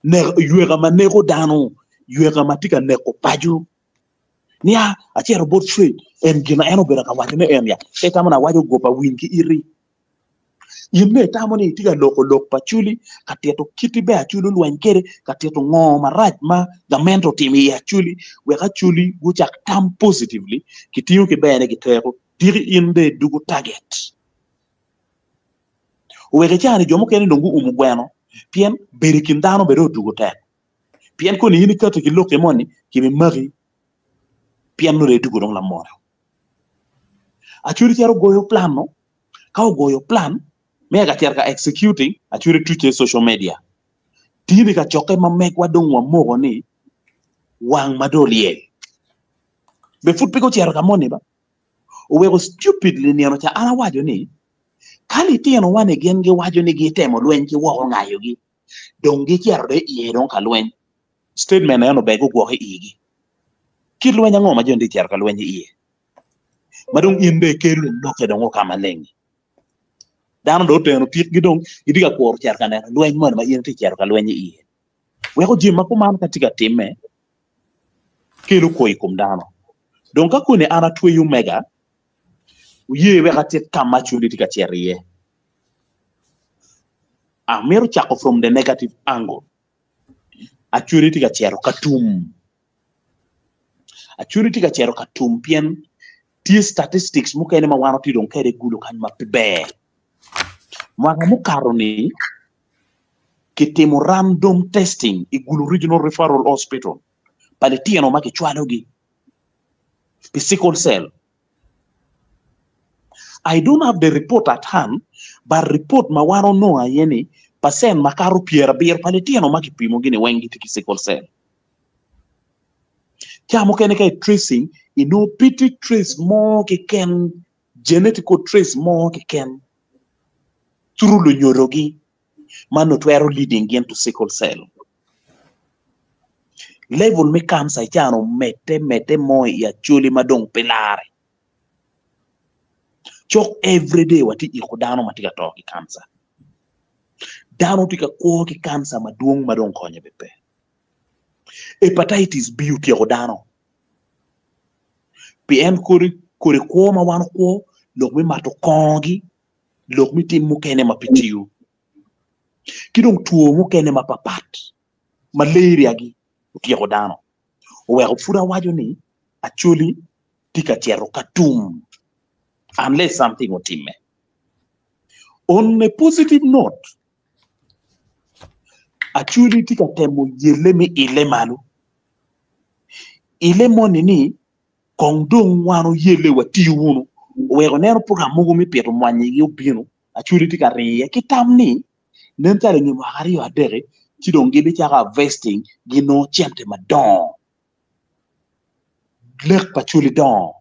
Yweka ma neko dano, yweka ma tye ka neko paco. Nia acito bot Fred, en gin ma en obedo ka wacone en ya, pe itamo ni awaco goba winy ki iti. In bene itamo ni itye ka loko lok pa Acholi, ka tito kiti ber Acholi olweny kwede, ka tito ngo marac ma gamente otimo i Acholi wek Acholi gucak tam positively, kitingo ki berne giteko, diki in dong idwogo target. Oweko i caa-ni jo mukene dong guumo gweno pien bedo i kin dano bene dong odwogo tek pien koni in ikati ki lokki moni kibimaki pien nongo dong idwogo dong lamone. Acholi cito goyo plan-nu Ka ogoyo plan me ka cito ka executing actually tuce i social media. Tye ka cokke ma megwa dong wamoko ni wang ma dong olyel. Be pud pe gucito ka moni ba? Oweko stupidly nino ca an awaco ni ka litino wa ni gin giwaco ni gitemo lweny ki woko ngayogi dong gicito dong iye dong ka lweny. Statement eno ber gugwok i igi. Kit lweny ango ma joni tye cito ka lweny iye? Ma dong in dong ikelo lokke dong o ka maleng-ngi. Dano dong oteno tikgi dong gitye ka kuro cito ka neno lweny moni ma in itye ka cito ka lweny iye. Weko jami ma kuman ka tye ka timme kelo kwo i kom dano. Dong ka koni an atweyo mega, wuye wek atit ka ma Acholi tye ka cito iye. Amito cako from the negative angle. Acholi tye ka cito ka tum. Acholi tye ka cito ka tum pien tye statistics mukene ma wan watye dong kwede i gulu kany ma pe ber. Mwaka mukato ni. Kitimo random testing i Gulu Regional Referral Hospital pa litino ma kicwalogi pi sickle cell. I don't have the report at hand, but report ma wan onongo aye ni percent makato pyerabiro pa litino ma kipimogi ni weng gitye ki sickle cell. Ca mukene ka i tracing, inongo pe tye trace mo keken, genetical trace mo keken through lunyodogi ma nongo twero leading gin to sickle cell. Level me cancer ican omedde medde mo i Acholi ma dong pe lare. Cok everyday watye iko dano ma tye ka to ki cancer. Dano tye ka kwo ki cancer madwong ma dong konye be pe. Hepatitis B otyeko dano. Pien kodi kodi kwo ma wan okwo lok me mato kongogi lok me tim mukene ma pe tiyo ki dong two mukene mapapat malaria-gi otyeko dano oweko pud awaco ni Acholi tye ka cito ka tum unless something otimme. On a positive note, Acholi tye ka temo yelle me ile malo. Ile moni ni Kong dong wan oyelle watiyo wunu. Oweko ineno program mogo me pito mwanyi-gi obino, Acholi tye ka ringo iye ki tam ni nen calo inge mwaka aryo adek-ki ci dong gibicako harvesting ginongo cente madongo. Lek pa Acholi dongo.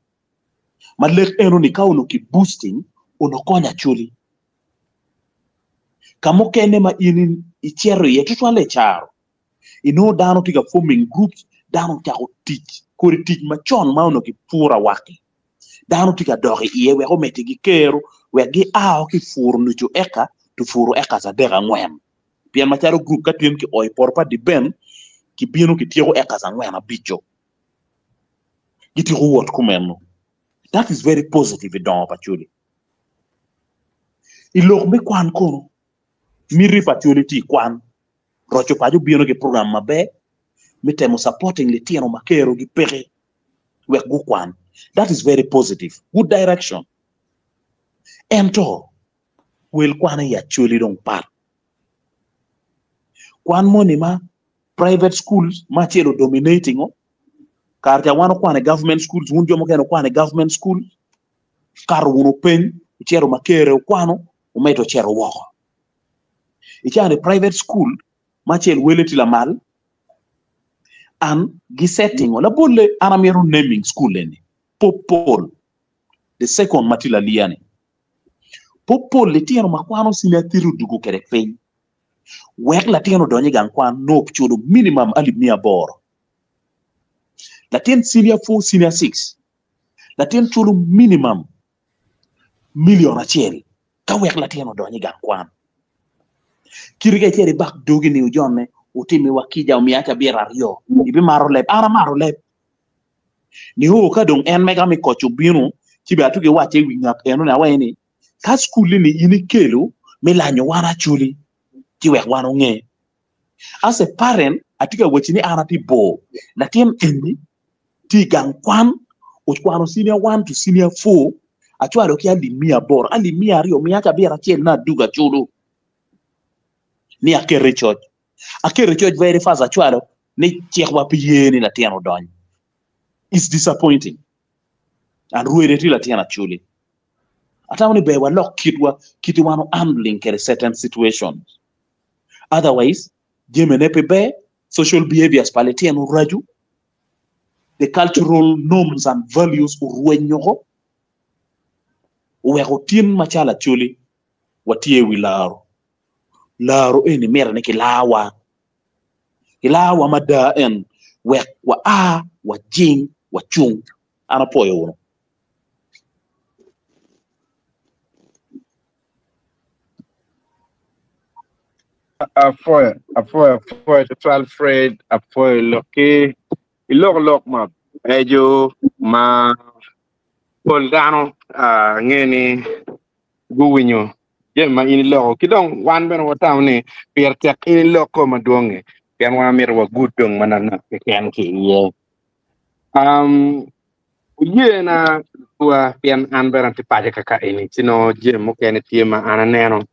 Ma lek eno-ni ka onongo ki boosting onongo konyo Acholi. Ka mukene ma in icito iye tutwalle i caro Inongo dano tye ka forming groups, dano ocako tic, kodi tic macon ma onongo kipuro awaki, dano tye ka dok iye wek omedigi kero wek gia ki i puro nucu eka to puro ekas adek angwen. Pien macalo group ka tin kioyo i poto pa Diben, kibino kityeko ekas angwen abico. Gityeko wot kumeno. That is very positive i dongo pa Acholi. I lok me kwan kono, miti pa Acholi tye i kwan. Roco paco obino ki program maber me temo supporting litino ma kerogi peke wek gukwan. That is very positive, good direction. Ento wel kwan i Acholi dong pat. Kwan moni ma private schools ma acel o dominating o, kare ca wan okwano i government schools, wun jo mukene okwano i government schools, okato wunu peny, ocito Makerere okwano, omedo ocito woko. I caa ni private school ma acel wele tye lamal and gi setting o labolle an amito naming school eni Pope Paul the second ma tye laliya ni Pope Paul litino ma kwano senior three odugo kwede piny wek latin odony i gang kwan nongo oculo minimum alip miya aboro latin senior four senior six latin culo minimum million acel ka wek latin odony i gang kwan. Kite ka icito ibak dogi ni ojonne otimiwa kica omiya cabit aryo, ibimato leb. An amato leb. Nio ka dong en mega me koc obino, ci bene atugi wacce i wi ngat eno-ni awaci ni, ka cukul-li-ni in ikelo me lanyo wan Acholi, ci wek wan onge. As a parent, atye ka wacci ni an atye bor. Latin eni tye i gang kwan, okwano senior one to senior four, acwalo ki alip miya aboro, alip miya aryo, miya cabit acel ni adugo aculo ni aketo i coc. Aketo i coc very fast acwalo ni cikwa pe ye ni latin odony. It's disappointing. And rwede tye latin aculi. Atamo ni ber walok kitwa, kit wan handling kwede certain situations. Otherwise, jamine pe ber, social behaviors pa litino raco, the cultural norms and values orweny woko, oweko tin macalo Acholi watye i wi laro. Laro eni mitte ni kilarwa, kilarwa mada en wek waa wajing wacung. An apwoyo wunu. Apwoyo, apwoyo, apwoyo tutwal Fred, apwoyo lokki. Iloko lok mabeco ma pol dano ange ni guwinyo jami ma in iloko ki dong wan bene watamo ni pire tek in iloko madwonge pien wan wamito wagud dong manok keken ki iye. Um, Oye na tua pien an bene atye paco kaka eni ci nongo jami mukene tye ma an aneno.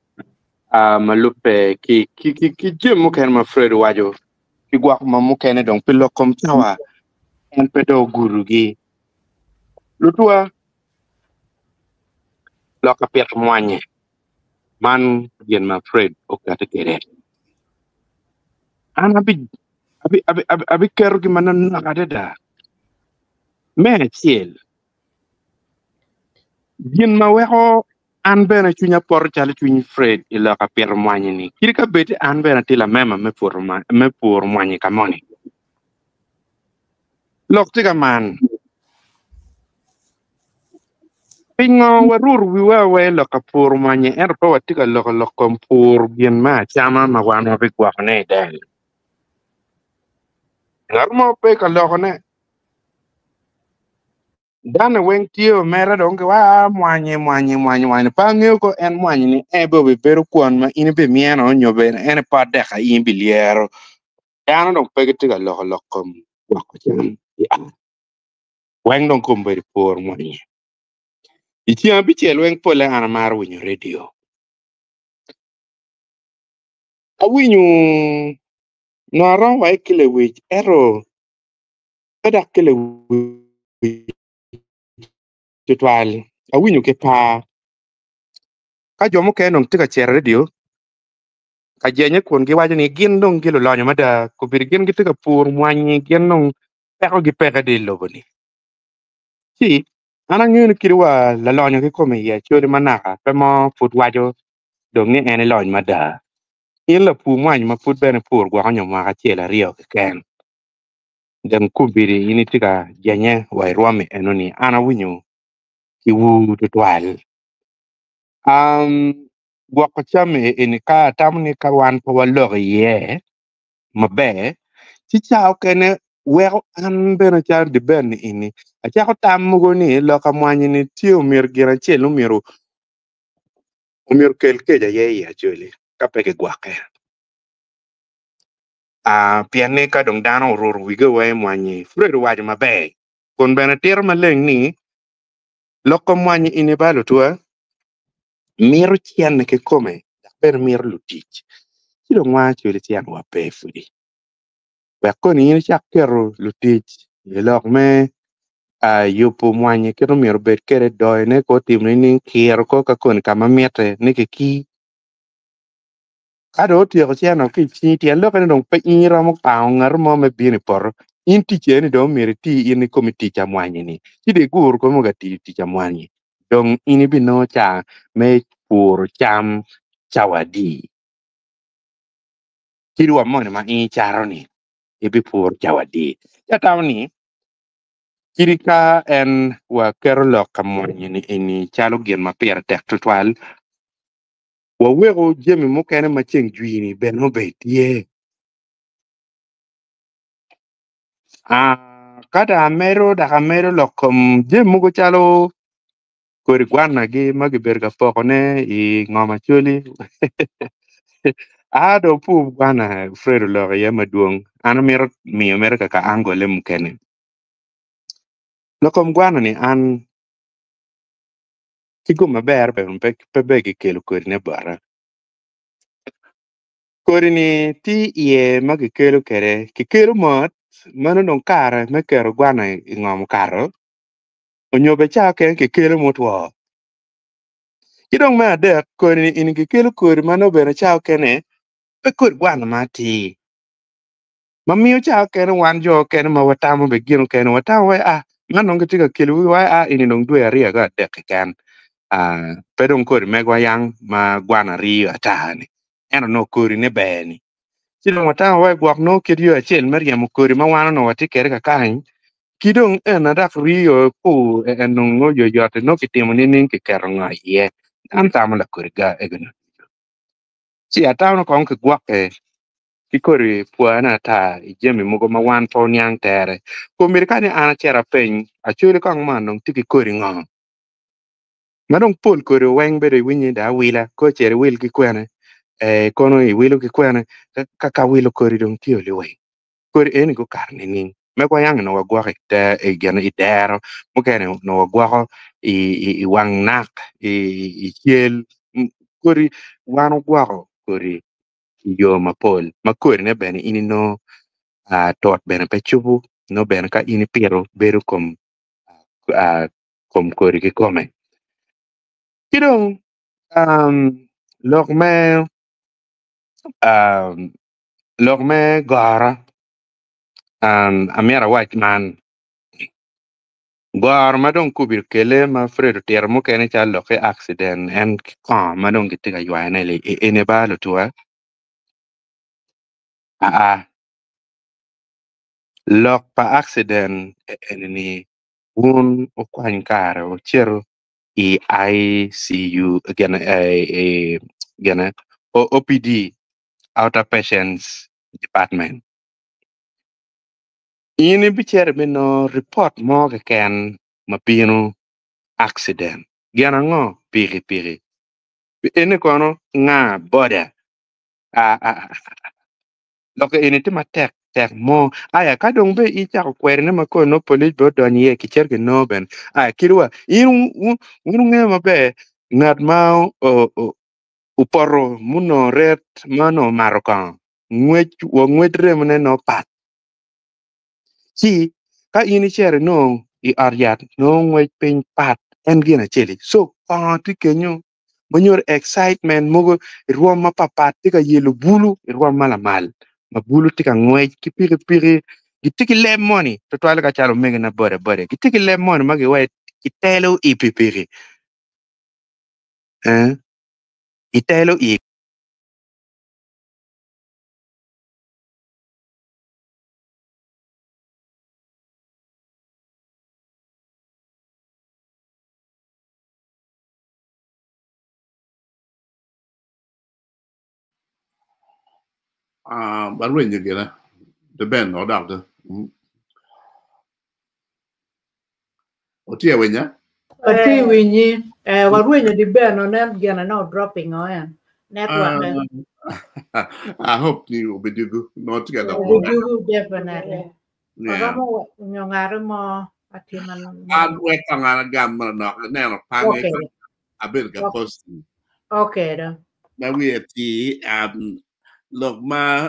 Ma lubbe ki ki jami mukene ma Fred owaco ki gwok ma mukene dong pi lok kom cawa en pe dong ogudogi. Lutwa, lok ka pito mwanye man gin ma Fred okati kwede. An abiketo gi manonok adada. Me acel, Gin ma weko an bene cwinya poto calo cwiny Fred i lok apito mwanyi-ni, kadi ka bed ni an bene atye lamema me me puro mwanyi ka moni. Lok tye ka man, Pingo waruto wiwa aweya i lok ka puro mwanyi ento pe watye ka loko lok kom puro gin me acama ma wan wabigwokone i del? Ngat mo pe ka lokone. Dano weng tye omera dong ki wa mwanye mwanye mwanye mwanye pe angeyo ko en mwanye ni en be obibedo kwon ma in ibimyeno nyo bene en pot dek a in ibilyero dano dong pe gitye ka loko lok kom gwoko cam i ot weng dong kom bedo pur mwanye i ceng abicel weng pole an amaro winyo radio awinyo nongo aromo wa ki lewic ento Pe dok ki lewic tutwal, awinyo ki par. Ka jo mukene dong tye ka cito i redio ka jenye kun giwaco ni gin dong gilulonyo mada, kobedo gin gitye ka puro mwanyi, gin dong pekogi peke di i lobo-ni. Ci an angeyo ni kadi wa lalonyo kikome i Acholi ma naka pe mo pud waco dong ni en elony mada. In lapur mwany ma pud bene ipur gwoko nyo mwaka acel aryo keken. Dong kombeddi in itye ka jenye wa i rwom enoni, an awinyo ki wur tutwal. Gwoko cam eni ka atamo ni ka wan pe waloko iye maber, ci ca okene weko an bene calo Deben eni acako tam mogo ni lok amwanyi ni tye omyero gin acel omyero omyero okel kec aye i Acholi ka pe gigwokke. Pien ni ka dong dano oruto wigi weng i mwanyi, Fred owaco maber kun bene tito maleng ni, Lok kom mwanyi eni ba lutwa, mito cene kikome dok bene mito lutic. Ci dong wan acwali cen wa pe pudi. Wek koni in icak keto lutic i lok me yubo mwanyi kit omyero obed kwede, doyone ko otimo nining, kiro ko ka koni ka ma mitte ni kikir. Ka dong otyeko ceno ki i cingi, tyen lokke ni dong pe in iromo pango ngat mo me bino i poto. In ticci eni dong myero iti in ikomi tic amwanyi-ni, ci dong igur komi ka tiyo tic amwanyi. Dong in ibinongo ca me puro cam cawa adi? Kadi wa moni ma in icato-ni ibipuro cawa adi? Ci atamo ni, kadi ka en waketo lok amwanyi-ni eni calo gin ma pire tek tutwal, Waweko jami mukene ma ceng jwi-ni bene obed tye. Ka dong amedo dok amedo lok kom jami mogo calo kodi gwanagi ma kibedo ka pokone i ngom Acholi aa dong pur gwana Fred oloko iye madwong an amito miyo mere kaka angole mukene. Lok kom gwana-ni an Ki gum maber bene pe ber gikelo kodine bota. Kodi-ni tye iye ma kikelo kwede, kikelo mot meno dong kare me keto gwana i ngom okato onyo bene ca okene kikelo mutwo. Ki dong me adek kodi-ni eni kikelo kodi ma nongo bene ca okene pe kodi gwana ma atir ma miyo ca okene wan jo okene ma watamo bene gin okene watamo wai a man dong gitye ka kelo wai a eni dong dwe aryo ki adek keken pe dong kodi megwa yang ma gwana riyo ata ni ento nongo kodi ne ber ni ci dong watamo wai gwok nongo kit yo acel me ryemo kodi ma wan onongo watye kwede kakany ki dong en dok riyo kur en nongo yoyot nongo kitimo nining kiketo ngo iye an tamo lakodi ga egoni ci atamo ni kong kigwokke ki kodi pwane ata i jami mogo ma wan pe oniang tere. Komiti ka ni an acito apeny, Acholi kong man dong tye ki kodi ngo? Ma dong pol kodi weng bedo iwinyo ni dong awila, ko cito iwil ki kwene, eh, kono iwilo ki kwene, ka ka wilo kodi dong tye liweng. Kodi eni gukato nining? Megwa yang onongo wagwoko i te, i gin, i dero, mukene onongo wagwoko i, i, i wang nak, i, i cel. Kodi wan ogwoko kodi i yo mapol ma kodine bene in inongo tot bene pe cubo nongo bene ka in ipito bedo kom kom kodi kikome. Ki dong lok me lok me goro amyero awac man goro ma dong kobedo kele ma Fred otito mukene calo lok ki accident en ki kongo ma dong gitye ka ywayone eni ba lutuwa aa lok pa accident eni ni wun wukwany kare wucito i ICU gine OPD Outer Patients Department in ibicito ibinongo ripot mo keken ma bino accident gin ango pikipiki eni kono nga boda Lok eni tye matek tek mo. Aya ka dong be icako kwerine ma kor nongo polic be odonyo iye kicito kinongo bene. Aya kit wa in wun wungeyo maber ngat ma opoto munongo ret ma onongo omato kongo ngwec wa ngwec remone nongo pat. Ci ka in icito inongo i ot yat nongo ngwec piny pat en gin acel-li. So kongo tye kenyo ma nyuto excitement mogo i rwom mapapat tye ka yelo bulu i rwom ma lamal ma bulu tye ka ngwec ki pikipiki gitye ki leb moni tutwalle ka calo omegina boda boda gitye ki leb moni ma giwaco itelo i pikipiki eh itelo i Ah, arwenyo gire. The Ben odok do. Otye winya? Atye winyi. Eh, warwenyo di Ben onen gene no dropping o en. Network. Uh, I hope ni obidugu. No tye dok. Obidugu definitely. Yeah. Oromo nyo ngare mo atima. An wek kong an agam manok neno pange Okay. abedo ka posting. Okay do. Ma wiye ti lok ma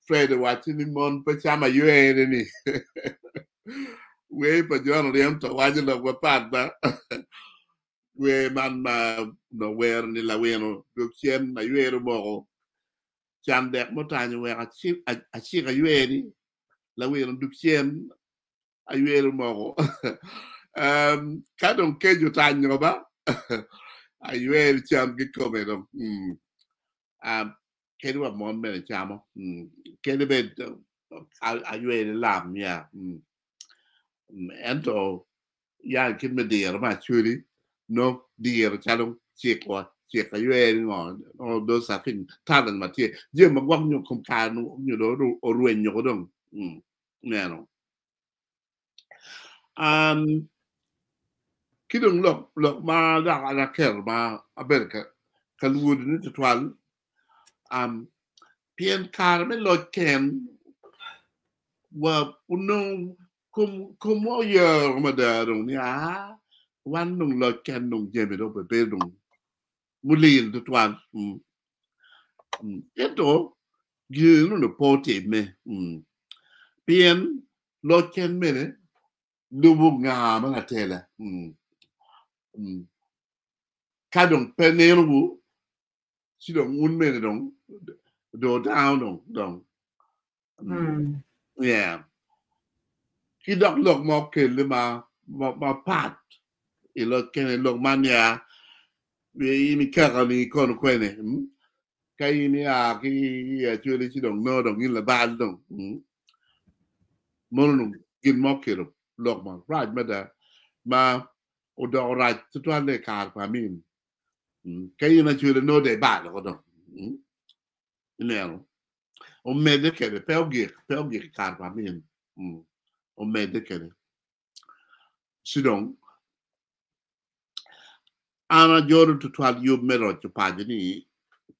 Fred owaco ni mon pe camo aywere ni wer pa John Oryem to waco lok mapat ba wer man ma onongo wero ni lawino dwog cen aywere omoko can dek mutanyo wek acik ayweri lawino dwog cen ayweri omoko ka dong kec otanyo ba ayweri cam kikome dong kadi wa mon bene camo kadi bed ayweri lam ya ento ya kit me diro me acholi nongo diro calo cikwa cik ayweri ngo all those are things talent ma tye jami ma gwok nyo kom kare nyo dong orwenyo ko dong neno um, ki dong lok lok ma dok an aketo ma abedo ka ka lwodone tutwal um, pien kare me loc ken wa onongo kom komwa oyero mada dong ni aa wan dong loc ken dong jami dong obedo dong mulil tutwal mm. Mm. Ento gin onongo pe otimme mm. Pien loc ken mene lubo nga ma latela mm. Mm. Ka dong pe nenowu ci dong wun mene dong do dano dong dong Mm. Yeah. Ki dok lok ma okelle ma ma pat i loc kene lok man ya in ikaka ni kono kwene mm? Ka in ia ki i Acholi ci dong nongo dong in labal dong mm? Mono dong gin ma okelo lok ma rac mada ma odoko rac tutwalle i kare pa Amin mm? Ka in Acholi nongo dong ibalo ko dong mm? Ineno omedde kede pe ogik pe ogik i kare pa Amin mm? Omedde kede ci dong an ajolo tutwal yub me roco paco ni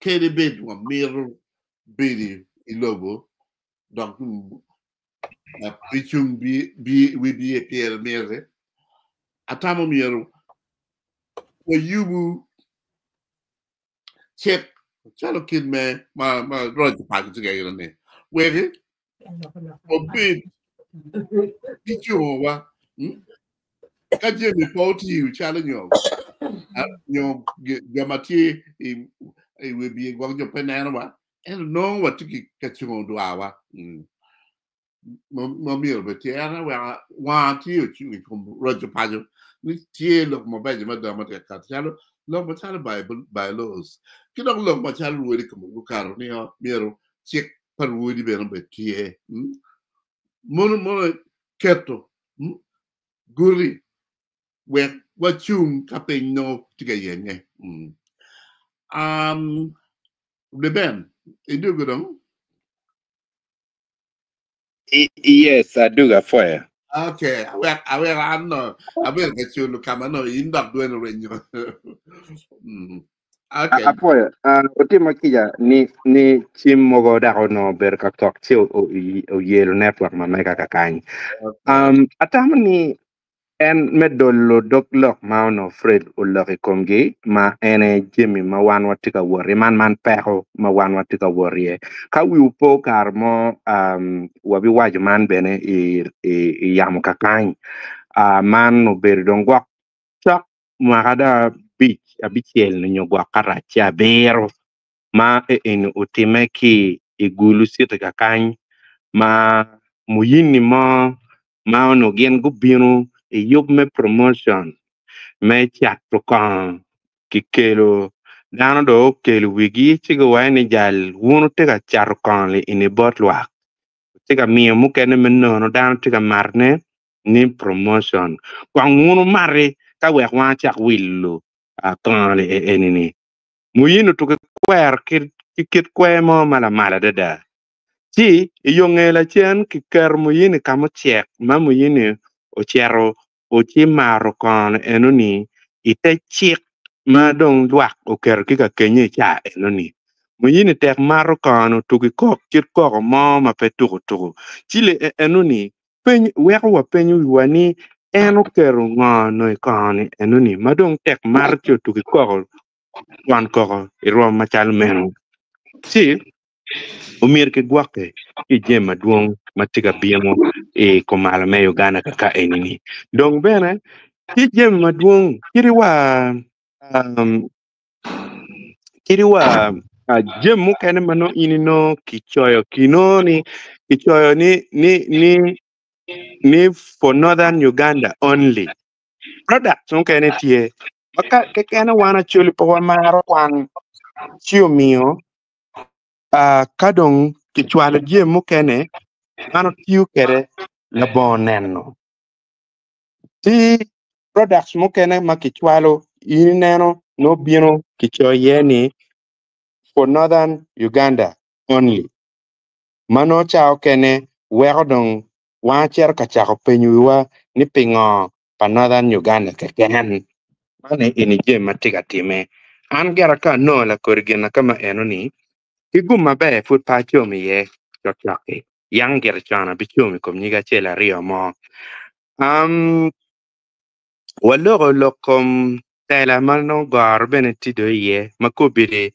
kadi bed wamito bedo i lobo dok pi cung wi biye pire miti atamo myero wayubu. cik calo kit me ma ma roco paco tye ka ito ni weki obed ki cungowa ka jami pe otiyo calo nyo nyo jo ma tye i wi bye gwok jo pe nenowa ento nongo watye ki ka cungo dwarwa ma myero obed tye en aye weko wanga tye ocung i kom roco paco ni tye lok mabeco mada ma tye ka kato calo lok macalo bylaws ki dok lok macalo rwodi kome gukato ni myero cik pa rwodi bene obed tye mono mono keto guti wek wacung ka piny nongo tye ka yenge. Reuben, idwogo dong? Yes, adwogo apwoyo. Okay, awek awek an no abedo ka culo ka ma nongo in dok dweni orenyo. Okay. Apwoyo. Otimo kica ni ni cim mogo dok onongo obedo ka kok ci oyelo network ma mega kakany. Okay. Atamo ni En me dolo dog lok ma onongo Fred oloko i komgi, ma en aye jami ma wan watye ka wot iye, man man peko ma wan watye ka wot iye. Ka wiwu po kare mo wabiwaco man bene i yamo kakany, man obedo dong gwok cok mwaka dong abic, abicel nyo gwok ka rac ci abiro ma eni otimme ki i Gulu City kakany ma muyini mo ma onongo gin gubino i yub me promotion me cato kongo kikelo dano dong okelo wigi ci guwaco ni jal wun wutye ka cato kongo eni bot lwak wutye ka miyo mukene me nono dano tye ka matone ni promotion kong wun wumati ka wek wan wacak wilo kongo eni-ni. Muyini otuko ki kwer ki kit kwer mo ma lamal adada. Ci i yo nge lacen kiketo muyini ka mucek ma muyini ocito oci mato kono enoni i te cik ma dong lwak oketo ki ka kenyo i caa enoni. Muyini tek mato kono otuko i kok kit koko mo ma pe tuko tuko. Ci le enoni peny weko wapenyo wiwa ni en oketo ngo no i kono enoni ma dong tek mato ci otuko i koko twon koko i rwom macalo meno. Ci omyero kigwokke ki i jami madwong ma tye ka bino i kumalo me Uganda kaka eni-ni. Dong bene tye jami madwong kadi wa kadi wa jami mukene ma nongo in inongo kicoyo kinongo ni kicoyo ni ni ni ni for Northern Uganda only. Products mukene tye ma ka kekene wan Acholi pe wamaro kwan ci omiyo ka dong kicwalo jami mukene wan otiyo kwede labongo neno. Ci products mukene ma kicwalo in ineno nongo bino kicoyo iye ni for Northern Uganda only ma nongo ca okene weko dong wan acito ka cako penyo wiwa ni pingo pa Northern Uganda keken. Man eni jami ma tye ka time. An gira ka anongo lakodi gin na kama eno ni ki gum maber pud pe acom iye cokcok-ki. Yang gire con abicom i kom nyige acel aryo mo. Um, waloko lok kom tela ma nongo goro bene tye do iye ma kobedi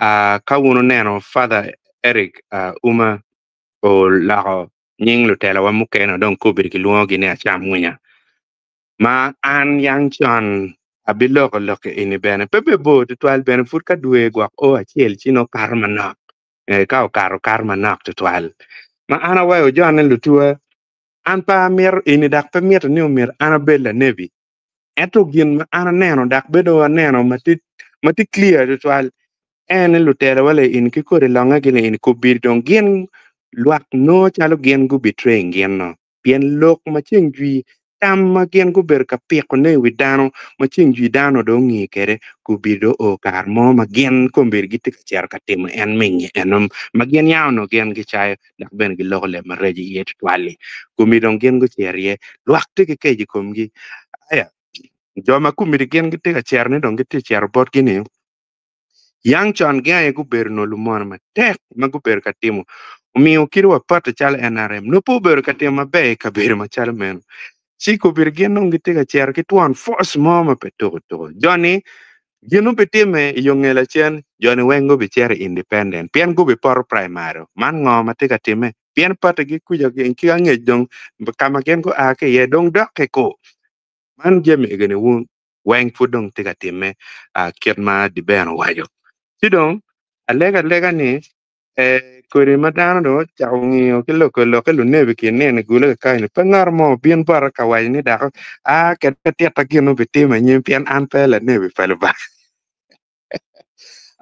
uh, ka wun wuneno Father Eric uh, Uma oloko nying lutelawa mukene dong kobedo kilwongogi ni Acam Mwinya. Ma an yang con abiloko lok eni bene pe be bor tutwal bene pud ka dwe gwok o acel ci nongo kato manok eh, ka okato kato manok tutwal. Ma an awayo jone lutuwa an pe amito eni dok pe mito ni omyero an abed lanebi ento gin ma an aneno dok bedo aneno ma tye ma tye clear tutwal en ni lutelawa le in ki kodi longe gi ni kobedi dong gin lwak nongo calo gin gu betraying gin no pien lok ma ceng jwi tam ma gin gubedo ka piko ne i wi dano ma ceng jwi dano dong ongi kede kobedi dong oo kare mo ma gin kombedi gitye ka cito ka timo en mingi eno ma gin yam onongo gin gicayo dok bene giloko leb maraco iye tutwal-li kombedi dong gin gucito iye lwak tye ki kec i komgi aya jo ma kombedi gin gitye ka cito ni dong gitye ka cito botgi ni Yang con gin aye gubedo nongo lumone matek ma gubedo ka timo omiyo kadi wa pati calo NRM nongo pe obedo ka timo maber i kabedo macalo meno. Ci kobedo gin dong gitye ka cito ki twon force mo ma pe tuko tuko. Joni Gin obitime i yo nge lacen, joni weng gubicito i independent pien gubipoto primary. Man ngo ma tye ka timme? Pien party-gi kuca ki angec dong ka ma gin gua ki iye dong dok ki ku. Man jami egoni wun weng pud dong tye ka timme kit ma Diben owaco. Ci dong alega alega ni kodi ma dano dong ocako ngiyo ki loko lokke lunebi ki nino i gule kakany-ni, pe ngat mo obin bota ka waco ni dako a kede ka titta gin ma obitimo anyim pien an pe lanebi pa Lubanga.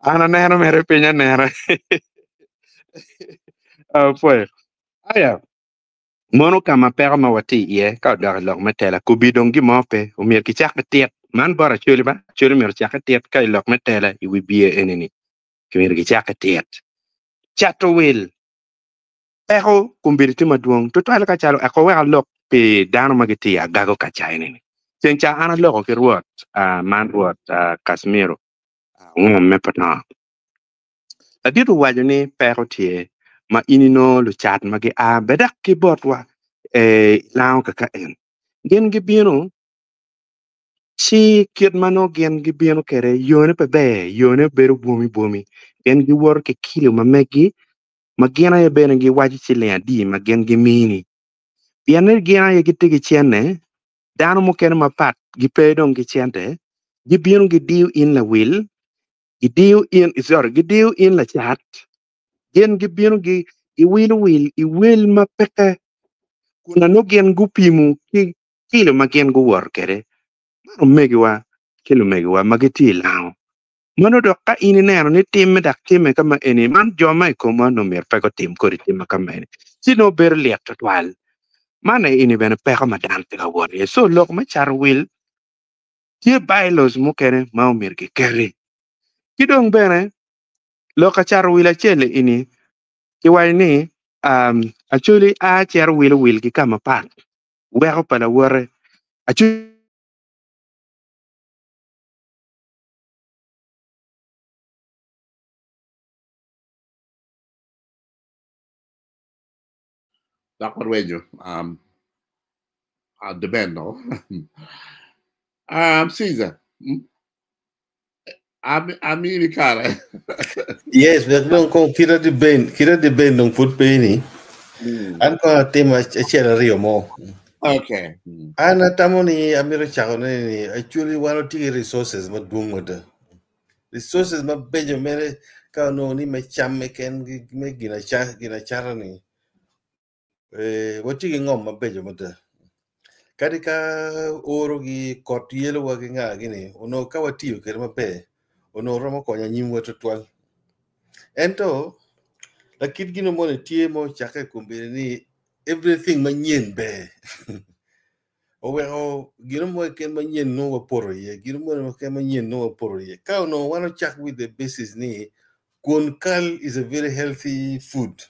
An aneno mere piny anena. Apwoyo. Aya, mono ka ma peko ma watye iye ka odok i lok me tela kobi dong gin mo pe, omyero kicak ki tit. Man bot Acholi ba, Acholi myero ocak ki tit ka i lok me tela i wi biye eni-ni. Myero gicak ki tit. Cato wil peko kombeddi tye madwong tutwal ka calo eko wek alok pi dano ma gitye i agago ka ca eni-ni. Ceng ca an aloko ki rwot man rwot Casimiro ngom me Potongo. Ladit owaco ni peko tye ma in inongo lucat ma gia bedek ki botwa i lango kaka en. Gin gibino Ci kit ma nongo gin gibino kwede yone pe ber, yone bedo bwomi bwomi pien giwoto ki kilo ma meggi ma gin aye bene giwaco ciling adi ma gin gimini. Pien ni gin aye gitye ki cente, dano mukene mapat gipe dong ki cente, gibino gidiyo in lawil, gidiyo in, sorry, gidiyo in lacat, gin gibino giwilo wil i wel ma peke kun nongo gin gupimo ki kilo ma gin guwoto kwede. Man omegiwa ki lumegiwa ma gitye i lango. Meno dok ka in ineno ni timme dok timme ka ma eni, man jo ma i komwa onongo myero pe gutim kodi tim ma ka mene, ci nongo bedo lit twatwal. Man eni bene peko ma dano tye ka wot iye. So lok me cato wil tye bylaws mukene ma omyero giketi. Ki dong bene lok ka cato wil acel eni kiwaco ni Acholi a cito wilo wil ki ka mapat. Weko pa lawote. Acu. Dok warwenyo um, uh, the band no. Caesar, amini kare. Yes, wek dong kong kita di ben, kita di ben dong pud pe ni. An kong atimo achiel ariyo mo. Okay. An atamo ni amito chako ne ni actually wan watye ki resources madwong mada. Resources mabeco mere ka onongo ni me cam keken me ginacata ni Eh, watye ki ngom mabeco mada. Kadi ka oro gi kot yelowa ki nga gini, onongo ka watiyo kwede maber, onongo romo konyo anyimwa tutwal. Ento, lakit gino moni tye ma ocakke i kom bedo ni everything manyen ber. Oweko gino mo keken manyen nongo wapoto iye, gino mo keken manyen nongo wapoto iye. Ka onongo wan ocak with the basis ni kwon kal is a very healthy food.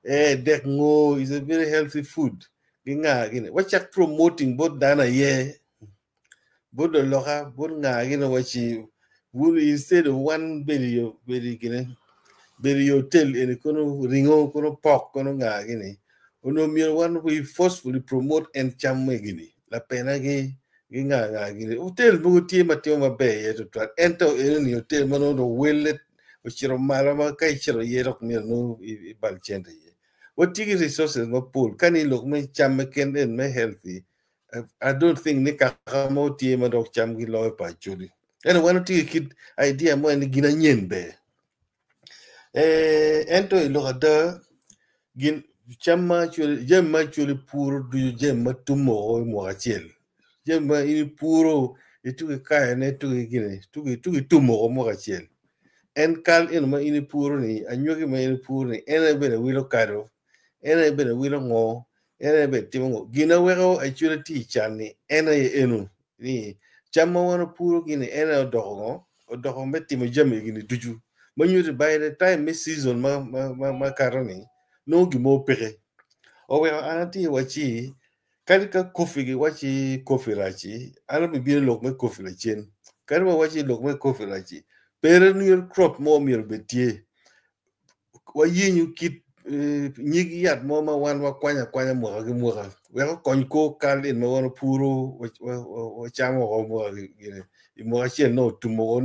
Eh, dek ngo is a very healthy food. Gi nga gini. Wacak promoting bot dano aye. Bot loloka, bot nga gini waci. Wun instead of one bedo i bedo i gine, bedo i hotel eni kono ringo, kono pok, kono nga gini. Onongo myero wan we forcefully promote en cam me gini. Lapena gi gi nga nga gini. Hotel mogo tye ma timo maber iye tutwal. Ento eno ni hotel ma nongo dong welle ocito malo ma ka icito iye dok myero nongo ibal cente iye. Watye ki resources mapol ka ni lok me cam keken en me healthy I don't think ni kaka mo tye ma dok cam gi loyo pa Acholi. Ento wan watye ki kit idea mo ni gin anyen ber. Eh, ento i lok ada gin cam ma Acholi jami ma Acholi puro ducu jami ma tum woko i mwaka acel. Jami ma in ipuro ituko ikayone ituko gine ituko itum woko mwaka acel. En kal eno ma in ipuro ni anywagi ma in ipuro ni en aye bene wilo kado en aye bene wilo ngo en aye bene timo ngo gin a weko Acholi tye i can ni en aye eno ni cam ma wan opuro gini en aye odoko ngo odoko me timo jami gini ducu ma nyuto by the time me season ma ma ma kato ni nongo gin mo peke oweko an atye wacci Kadi ka kofi giwacci kofi rac-ci, an abibino i lok me kofi lacen. Kadi wawacci lok me kofi rac-ci, perennial crop mo myero obed tye. Wayenyo kit nyig yat mo ma wan wakwanyo akwanya mwaka ki mwaka wek okony kor kal en ma wan opuro wacamo oko mwaka gine i mwaka acel nongo otum oko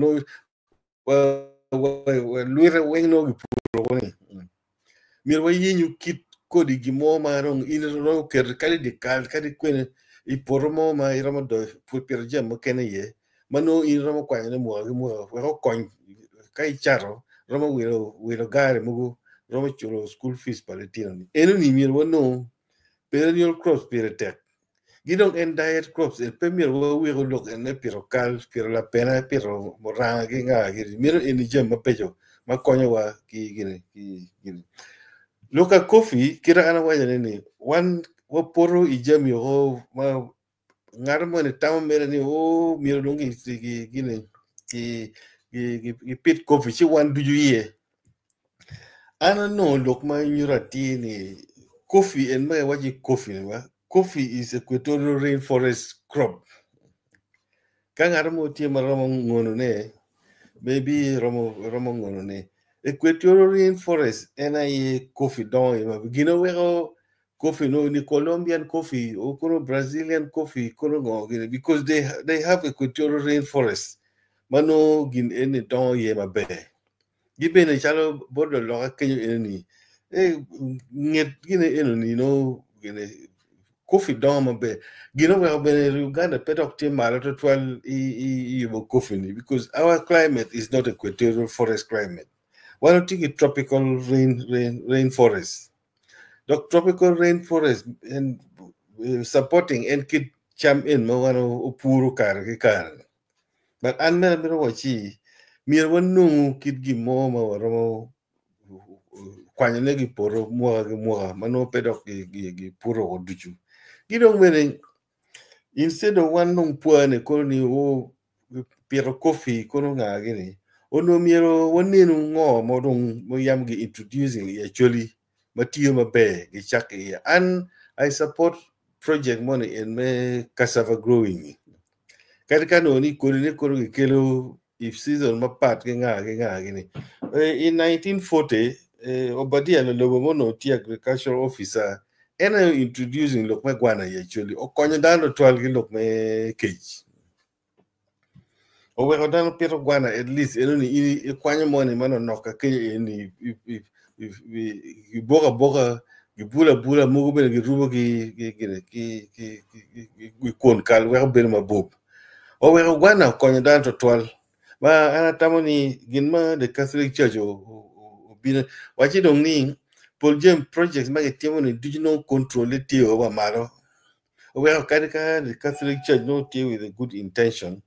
nongo lwite weng nongo gipuro oko ni. Myero wayenyu kit kodi gin mo ma dong in iromo keto kadi i dye kal kadi kwene i poto mo ma iromo doyo pito jami mukene iye ma nongo in iromo kwanyone mwaka ki mwaka wek okony ka icato romo wilo wilo gari mogo romo culo school fees pa litinoni. Enoni myero wanong perennial crops pire tek gi dong en diet crops en pe myero waweko lok en me pito kal pito lapena pito muranga ki nga gini meno eni jami mabeco ma konyowa ki gini ki gini. Lok ka coffee kite an awaco ne ni wan wapoto i jami oko ma ngat moni tamo mere ni o myero dong gini gipit coffee ci wan ducu iye. An anongo lok ma nyuto atir ni coffee en ma kiwaco ni coffee ni wa coffee is equatorial rainforest crop. Ka ngat mo tye ma romo ngono ne maybe romo ngono ne equatorial rainforest en aye coffee dongo iye maber gin weko coffee no ni Colombian coffee or kono Brazilian coffee kono ngo gini because they have equatorial rainforest ma nongo gin eni dongo iye maber. Gibene calo bot loloka kenyo eni e nget gini eno ni no gini coffee dongo maber. Gin oweko bene Uganda pe dok tye malo tutwal i yubo coffee ni because our climate is not equatorial forest climate. Wan watye ki tropical rainforest. Dok tropical rainforest en supporting en kit cam en ma wan opuro kare ki kare. But an bene amito wacci myero wanongu kit gin mo ma waromo kwanyone ki i poto mwaka ki mwaka ma nongo pe dok gipuro woko ducu. Ki dong bene instead of wan dong pwane kono ni o pito coffee kono nga gini onongo myero wanenu ngo ma dong ma yam gi introducing i Acholi ma tiyo maber gicak ki iye. An I support project moni en me cassava growing. Kadi ka nongo ni kodine kono gikelo i season mapat ki nga ki nga gini. In 1940 Obadia Lalobo ma onongo tye agricultural officer en aye introducing lok me gwana i Acholi okonyo dano tutwal ki lok me kec. Oweko dano pito gwana at least enoni in ikwanyo moni manonok ka kenyo eni giboko aboka gibulo abula mogo bene girubo ki kwon kal weko bedo mabup. Oweko gwana okonyo dano tutwal ma an atamo ni gin ma the Catholic Church obino waci dong ni pol jami projects ma gitimo ni ducu nongo control tye o wa malo. Oweko kadi ka the Catholic Church nongo tye with a good intention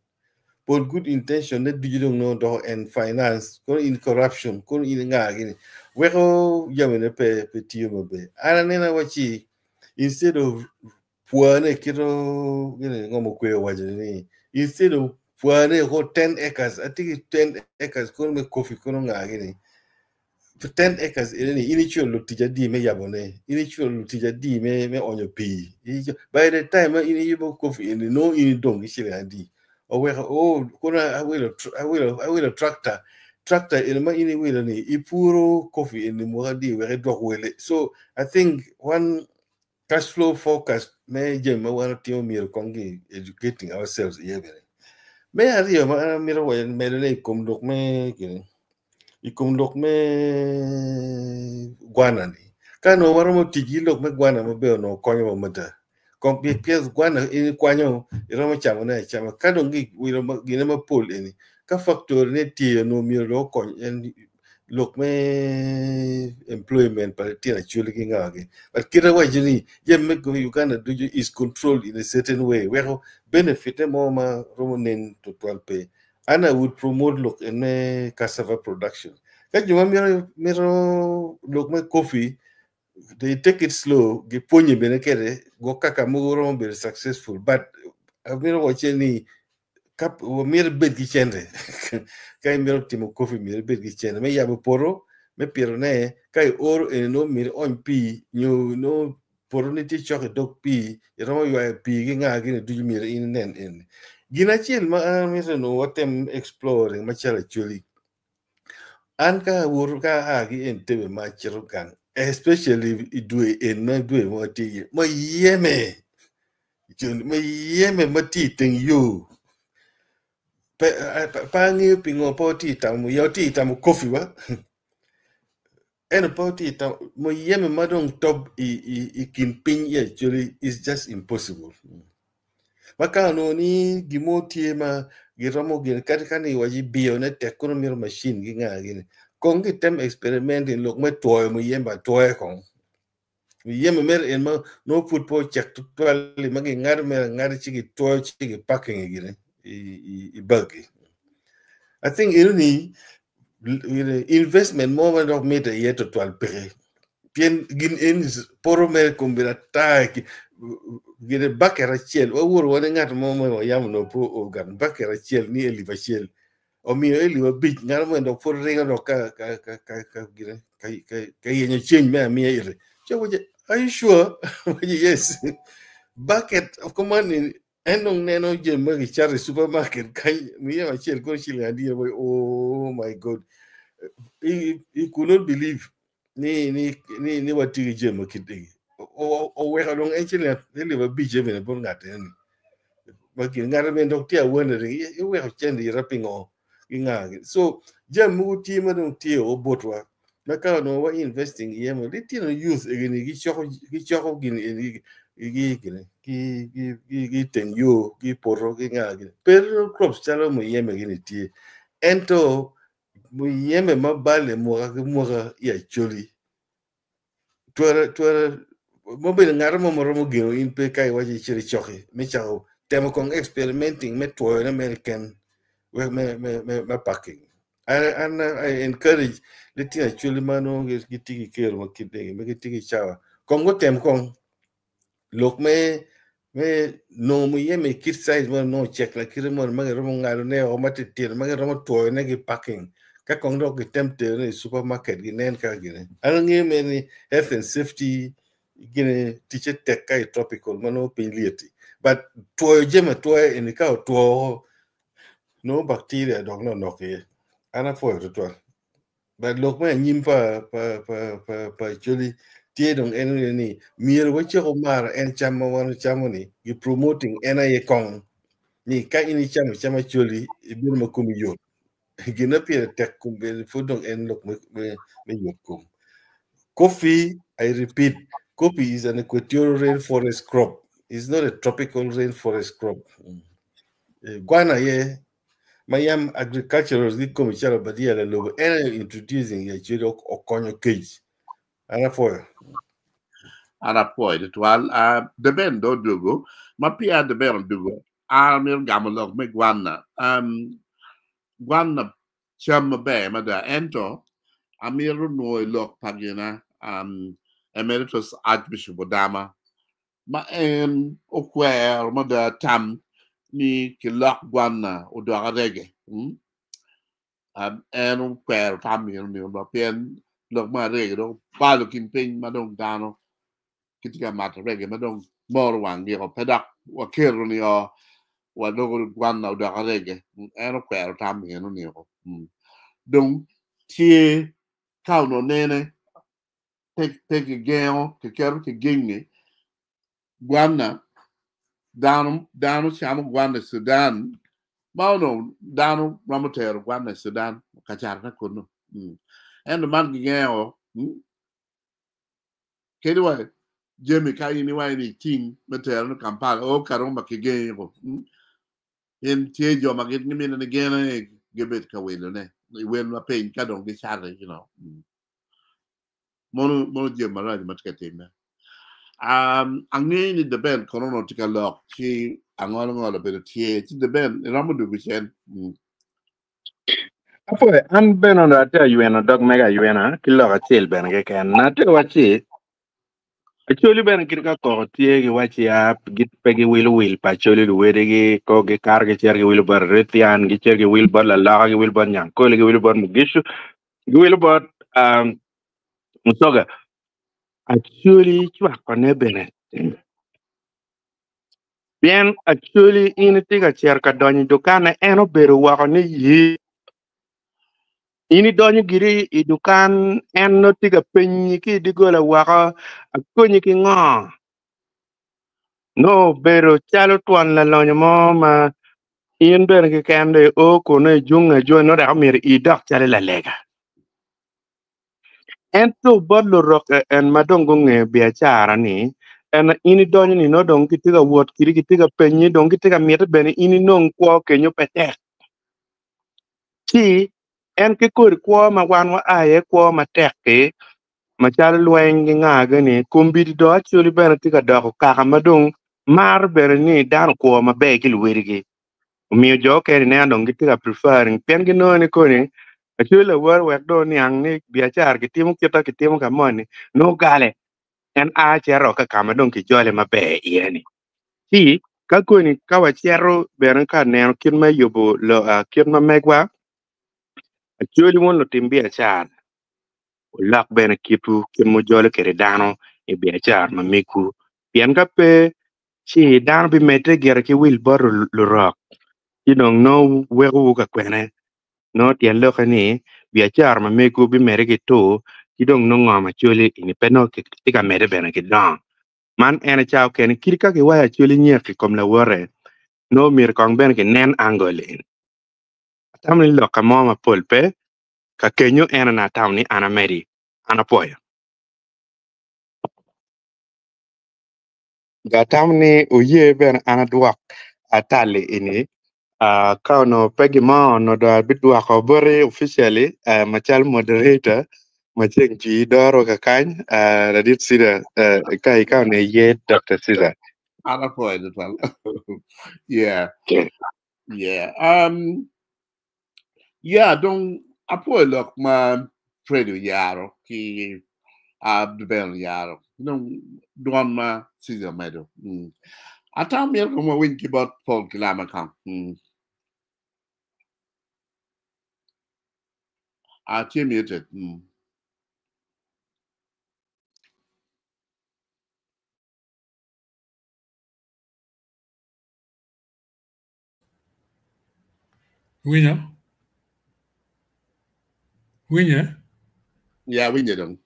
pol good intention ne ducu dong nongo doko en finance kono in corruption kono in nga gini weko jamine pe tiyo maber. An aneno awaci instead of pwane kito gini ngo mukwe owaco ni instead of pwane ko 10 acres atye ki 10 acres kono me coffee kono nga gini 10 acres ene ni in iculo lutic adi me yabone in iculo lutic adi me onyo pii by the time ma in iyubo coffee eni nongo in idong ki ciling adi oweko oh kono awilo tractor eni ma in iwilo ni ipuro coffee eni mwaka adi wek idwok wele. So I think one cash flow focus me jami ma wan otimo myero kong ki educating ourselves iye bene. Me aryo ma an amito waco medone i kom lok me gini i kom lok me gwana ni ka onongo waromo tic ki lok me gwana maber onongo konyowa mada. Kong pien gwana in ikwanyo iromo camone acama ka dong giwilo gine mapol eni ka factory ne tye onongo myero dong okony en lok me employment pa litino Acholi ki nga gi. But kite waco ni jami me Uganda ducu is controlled in a certain way weko benefit mo ma romo nen tutwal pe. An I would promote lok en me cassava production. Ka jo ma mito lok me coffee they take it slow gipwonye bene kede gwok kaka mogo romo bedo successful but amito wace ni ka myero ibed ki cente ka imito timo coffee myero ibed ki cente me yabo poto me pitone ka ioro eni nongo myero iony pii nyo nongo poto ni tye cok i dog pii iromo ywayo pii ki nga gini ducu myero in inen eni. Gin acel ma an amito nongo watem exploring macalo Acholi an ka awoto ka aa ki Entebbe ma acito gang Especially i dwe en ma dwe ma watye iye muyeme muyeme ma tye i teng yo pe pe angeyo pingo pe watye ka tamo ya watye ka tamo kopi wa ento pe watye ka tamo muyeme ma dong top i kin piny i Acholi is just impossible ma ka onongo ni gin mo tye ma giromo gin kadi ka ni waci biyone tek kono mito macin ki nga gini kong gitem experimenting lok me twoyo muyembe atwoya kong muyembe mere en ma nongo pud pe ocek tutwal-li ma gingado mere angada ci gitwoyo ci gipakingi gire i bag-gi. I think eno-ni investment mo ma dok mitte iye tutwal peke pien gin eni poto mere kombedo ata gine baket acel waworo wa ni ngat mo ma wayam onongo pe ogamo baket acel ni elip acel omiyo elip abic ngat mo dok pud ringo dok ka ka ka ka ka gine ka ka ka yenyo ceng me amiya ire ci awaco are you sure awaco yes baket of command en dong neno jami ma kicato i supermarket kany miyo acel kono ciling adi awaco oh my god he, he could not believe ni ni ni ni watye ki jami ma kit egi oweko dong en ciling elip abic bene bot ngat eni ma gin ngate bene dok tye wondering iweko cente ira pingo ki nga so jami mogo tye ma dong tye o botwa ma ka onongo wa investing iye mo litino youth egini gicoko gicoko gin eni gi gini ki ki ki ki teng yo ki poto ki nga gini perennial crops calo muyembe gini tye ento muyembe ma bale mwaka ki mwaka i Acholi twero twero ma obedo ngat mo ma romo geno in pe ka iwaco icito icoki me cako temo kong experimenting me twoyone mere ken wek me me me me packing I, and I encourage litino Acholi ma nongo gitye ki kero ma kit egi ma gitye ki cawa kong gutem kong lok me me nongo muyeme i kit size mo nongo ocek lakite mo ma giromo ngadone o matitino ma giromo twoyone ki packing ka kong dok gitem terone i supermarket ginen ka gine an angeyo mere ni health and safety gine ticce tek ka i tropical ma nongo piny lyet-ti but twoyo jami atwoya eni ka otwo nongo bacteria dok nonok iye an apwoyo tutwal. But lok me anyim pa pa pa pa pa Acholi tye dong en ni ni myero wacako maro en cam ma wan wacamo ni gi promoting en aye kong ni ka in icamo cam Acholi ibedo ma komi yot gin ma pire tek kombeddi pud dong en lok me me me yot kom. Coffee, I repeat, coffee is an equatorial rainforest crop. It's not a tropical rainforest crop. Gwana aye ma yam agriculturals gikomi calo Obadia lalobo en aye introducing i Acholi okonyo kec. An apwoyo. An apwoyo tutwal. Uh, Deben do odwogo. Ma peya Deben odwogo, an amito gamo lok me gwanna. Um, gwanna cam maber mada, ento amito nwoyo lok pa gina um, Emeritus Archbishop Odama ma en okwero mada tam ni kilok gwanna odok arege. En okwero tam meno nino ma pien lok me arege dong obalo kin piny ma dong dano gitye ka mato rege ma dong moro wanggi o pe dok waketo ni o waloko gwanna odok arege. En okwero tam meno nino. Dong tye ka onongo nene pe pe kigengo kiketo kigenge gwanna dano dano camo gwanna i Sudan ma onongo dano romo tero gwanna i Sudan ka catone kunu ento man gigengo kadi wa jami ka in iwaco ni iting me terone Kampala o Karuma kigengo pien tye jo ma gimito ni gin aye gibed ka wilone i wel ma piny ka dong gicate you know. Mono mono jami maraco ma tye ka timme. Um, angeyo ni The Ben kono onongo tye ka lok ci angolo ngolo obedo tye ci The Ben iromo dwogo cen. Apwoyo, an bene onongo atye ayweno dog mega aywena ki lok acel bene keken. Atye wacci Acholi bene kit ka koko tye giwacci ya pe giwilo wil pa Acholi luwedigi ko gikato gicito giwilo bot Erithian, gicito giwilo bot Laloka, giwilo bot Nyankole, giwilo bot Mugishu, giwilo bot Musoga. Acholi cwakone bene pien Acholi in itye ka cito ka donyo i dukanne en obedo woko ni ye. In idonyo giri i dukan en nongo tye ka penyi ki i doggola woko akonyi ki ngo? Nongo obedo calo twon lalonyo mo ma in bene keken dong io kun nongo ijunge ajunga nongo dok omyero idok calo lalega. Ento bot lurok en ma dong gungeyo biacara ni en in idonyo ni nongo dong gitye ka wot kidi gitye ka penyi dong gitye ka miti bene in inong kwo kenyo pe tek. Ci en ki kodi kwo ma wan wa a iye kwo matek-ki macalo lweny ki nga-gi-ni kombeddi dong actually bene tye ka doko kaka ma dong maro bene ni dano okwo maber ki luwedigi. Omiyo jo okene ineno dong gitye ka preferring pien ginongo ni koni actually lawor wek dong oniang ni biacara kitimo kita kitimo ka moni nongo gale en a cito ka ka ma dong kijole maber iye-ni. Ci ka koni ka wacito bene ka neno kit me yubo kit ma megwa, acholi wun lutim biacara wulok bene kitwu kit ma wujolo kwede dano i biacara ma megwu pien ka pe ci dano bimedde gire ki wil bot lurok ci dong nongo wekowu ka kwene nongo tyen lokke ni biacara ma megwu bimedde ki tur ki dong nongo ngom acholi eni pe nongo tye ka medde bene ki dongo. Man en aye cawa okene kit ka kiwaco acholi nyek i kom lawote nongo myero kong bene kinen angle eni. Atamo ni lok ka mo mapol pe ka kenyo en aye atamo ni an amedi an apwoyo. Atamo ni oye bene an adwok atali eni ka onongo pe gin mo onongo dong abidwoko boti officially macalo moderator ma ceng jwi doro kakany ladit Cedar ka onongo iye Dr. Cedar. An apwoyo tutwal. Yeah. Yeah. Yeah, dong apwoyo lok ma Fred oyaro ki Abdubel oyaro. Dong dwon ma Cesar omedo. Atamo myero kong wawiny ki bot Paul Kilama kong. Atye muted. Winyo? Winye? Ya, winye dong.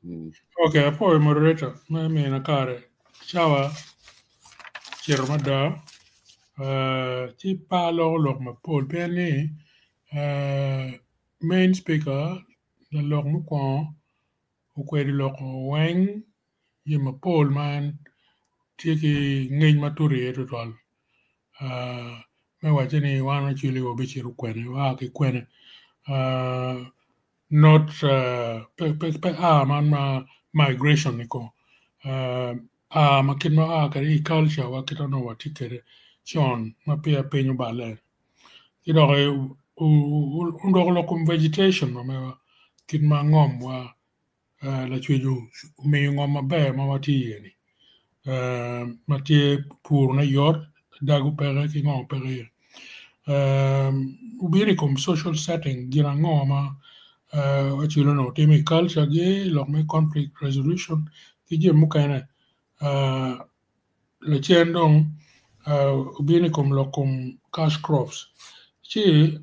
Okay, apwoyo moderator me mina kare. Cawa cito mada. Ci pe aloko lok mapol pien ni main speaker lalok mukwongo okwedo loko weng jami mapol ma en tye ki ngec matut iye tutwal. Me wacce ni wan actually wabicito kwene waa ki kwene not pe a man ma migration ni ko a ma kit ma a kwede i culture wa kit ma onongo watye kwede con ma peya piny oballe ci dok odoko lok kom vegetation ma mewa kit ma ngom wa Lacwec omiyo ngom maber ma watye iye-ni ma tye purone yot dago peke ki ngo peke iye obino i kom social setting gin ango ma Acholi onongo timo i culture gi lok me conflict resolution ki jami mukene lacen dong obino i kom lok kom cash crops ci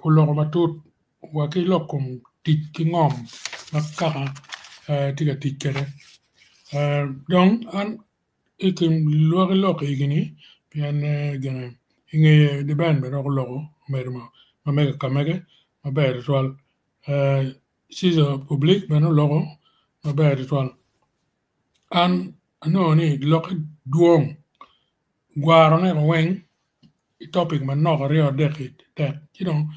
oloko matut wa ki lok kom tic ki ngom ma kaka tye ka tic kwede dong an i kin lwaki lok egini pien gine i ngeye Deben bene dok oloko omedo ma mege ka mege maber tutwal Caesar Public bene oloko maber tutwal an anongo ni lokke dwong gwarone weng i topic manok aryo adek-ki tek ci dong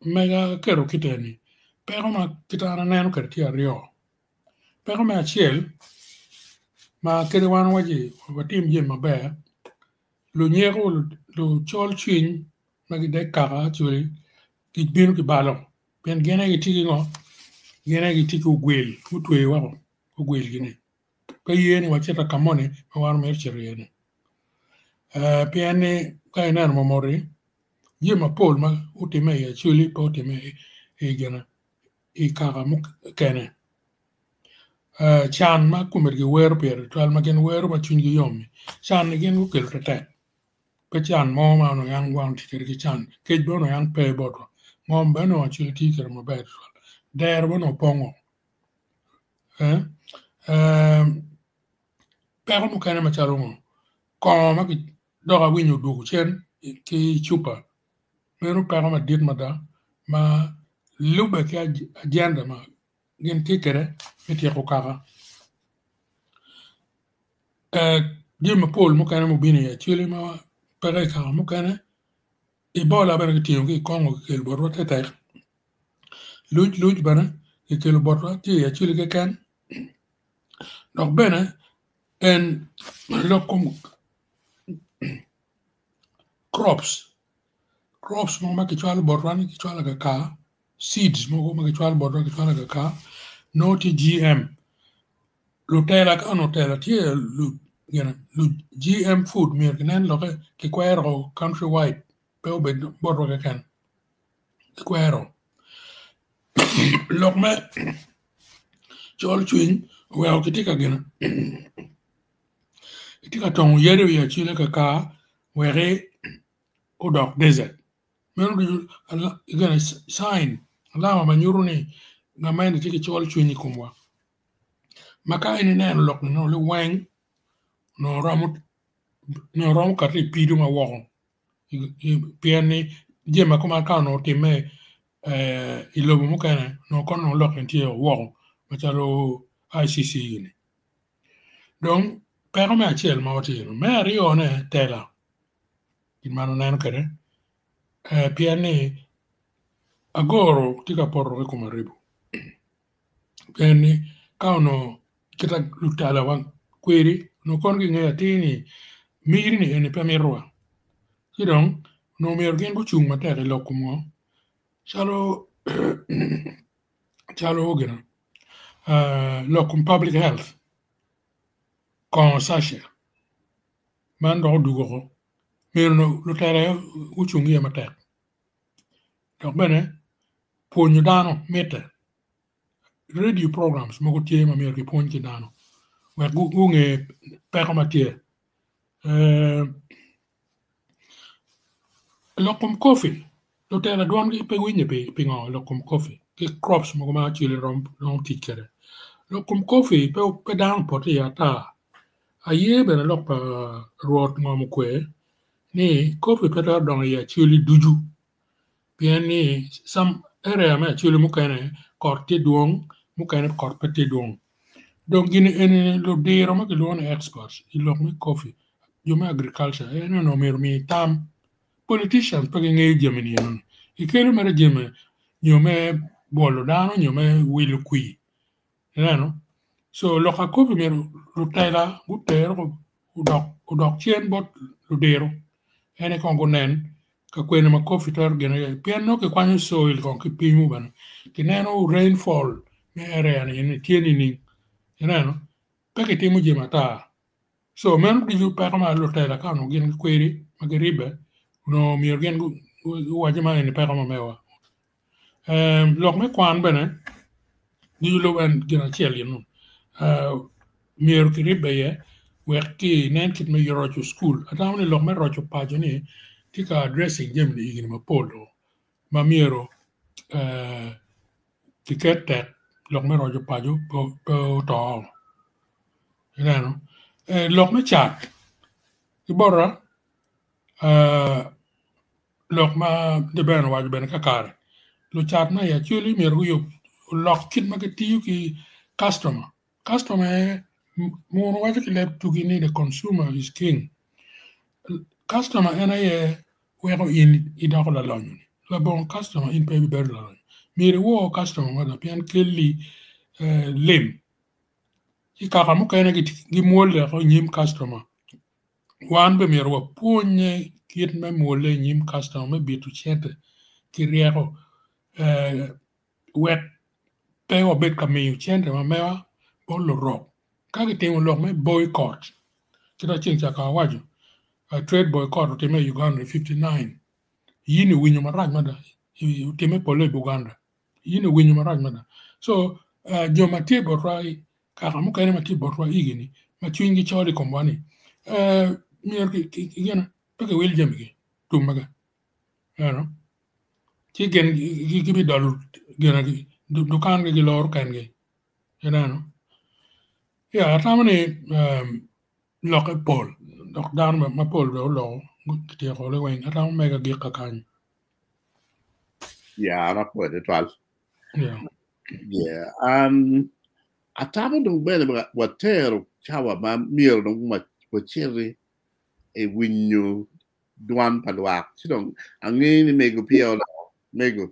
mega aketo kite ni peko ma kit an aneno kwede tye aryo peko me acel ma kadi wan waci watim jami maber lunyeko lucol cwiny ma gidek kaka actually gibino gibalo pien gin aye gitye ki ngo gin aye gitye ki ogwel gutweyo woko ogwelgi-ni. Pe ye ni wacit ka moni ma wan omito cito iye ni. Pien ni ka ineno momoti jami mapol ma otimme i Acholi pe otimme i gine i kaka mukene. Can ma komiti giwero pire tutwal ma gin wero ma cwinygi yom-mi can-ni gin gukelo tetek. Pe can mo ma onongo yam wan watye kwede ki can kec bene onongo yam pe botwa. Ngom bene onongo Acholi tiyo kwede maber tutwal. Dero bene onongo pongo. Peko mukene macalo ngo? Kongo ma dok awinyo odwogo cen ki cupa meno peko madit mada ma lubbe ki ajenda ma gin tye kwede me tyeko kaka. Jami mapol mukene mubino i Acholi ma peke i kaka mukene Ebola bene kitingo ki i Congo kikelo botwa tetek luc luc bene kikelo botwa tye i Acholi keken dok bene en lok kom crops, crops mogo ma kicwalo botwa ni kicwalo akaka seeds mogo ma kicwalo botwa kicwalo akaka nongo tye GM lutela ka onongo tela tye lu GM food myero kinen lokke kikwero country wide pe obed botwa keken kikwero lok me col cwiny oweko kitye ka gino kitye ka tongo yadi i acwele kakar wek odok desert meno ducu cin alama ma nyuto ni gamente tye ki col cwiny i komwa ma ka in ineno lok ni liweng onongo romo kati i pido ma woko pien ni jami ma kuman ka onongo otimme i lobo mukene onongo kono dong lok eni tye woko macalo ICC gini. Dong peko me acel ma watye kwede, me aryone tela kit ma an aneno kwede pien ni agoro tye ka poto ki i kom aribo pien ni ka onongo kita lutela wa kweri onongo kono gingeyo atir ni miri ni eni pe mitowa ci dong onongo myero gin gucung matek i lok kom ngo calo calo gino lok kom public health kongo cacia man dok odwogo oko myero lutela aye gucung iye matek dok bene pwonyo dano mitte radio programs mogo tye ma myero kipwony ki dano wek gunge peko ma tye lok kom kopi lutela dwongi pe winye pingo lok kom kopi ki crops mogo ma acwali romo tic kwede lok kom kopi pe dano opoto iye ata aye bene lok pa rwot ngom okwe ni kopi pe twero dongo i acwali ducu pien ni some area me acholi mukene kot tye dwong mukene kot pe tye dwong dong gini eni ludiro ma kilwongo ni experts i lok me coffee jo me agriculture en onongo myero omi tam politicians pe gingeyo jami ni enoni gikelo mere jami nyo me bwolo dano nyo me wilo kwir ineno so lok pa coffee myero lutela guter odok cen bot ludiro en aye kong gunen ka kwene ma coffee twero gine iye pien nongo kikwanyo soil kong kipimo bene kineno rainfall me area ni tye nining ineno pe kitimo jami ata so meno ducu peko ma lutela ka onongo gin gikwedi ma giribbe onongo myero gin guwac ni man eni peko ma mewa. Lok me kwan bene ducu lubo en gin acel eno myero kiribbe iye wek kinen kit me roco cukul atamo ni lok me roco paco ni tye ka addressing jami higni mapol ma myero kiket tek lok me roco paco pe oto ineno lok me cat ki bota Lok ma Deben owaco bene kakare, lucat ma i Acholi myero guyub olok kit ma gitiyo ki kastoma. Kastoma aye muno waco ki leb tugi ni the consumer is king. Kastoma en aye weko in idoko lalonyo. Labongo kastoma in pe ibibedo lalonyo. Myero iwor kastoma mada pien kelli lim. Ci kaka mukene gimwole woko i nyim kastoma. Wan bene myero wapwonye kit me mwole i nyim kastoma me bito cente ki ryeko wek pe wabed ka miyo cente ma mewa bot lurok. Ka kitimo lok me boycott kit ma ceng ca kong awaco trade boycott otimme i Uganda i 59 in iwinyo marac mada otimme pole i Buganda in iwinyo marac mada so jo ma tye botwa kaka mukene ma tye botwa igi-ni ma cwinygi col i komwa-ni myero gin pe kiwil jamigi tum mege ineno. Ci gin gibidolo gin dukan gi giloro kengi. Ineno? Ya atamo ni lokke pol dok dano mapol bene oloko kityeko liweng atamo mega gik kakany. Ya an apwoyo tutwal. Yeah. Yeah. Atamo dong bene watero cawa ma myero dong waciti i winyo dwan pa lwak. Ci dong angeyo ni mego peya oloko. Mego.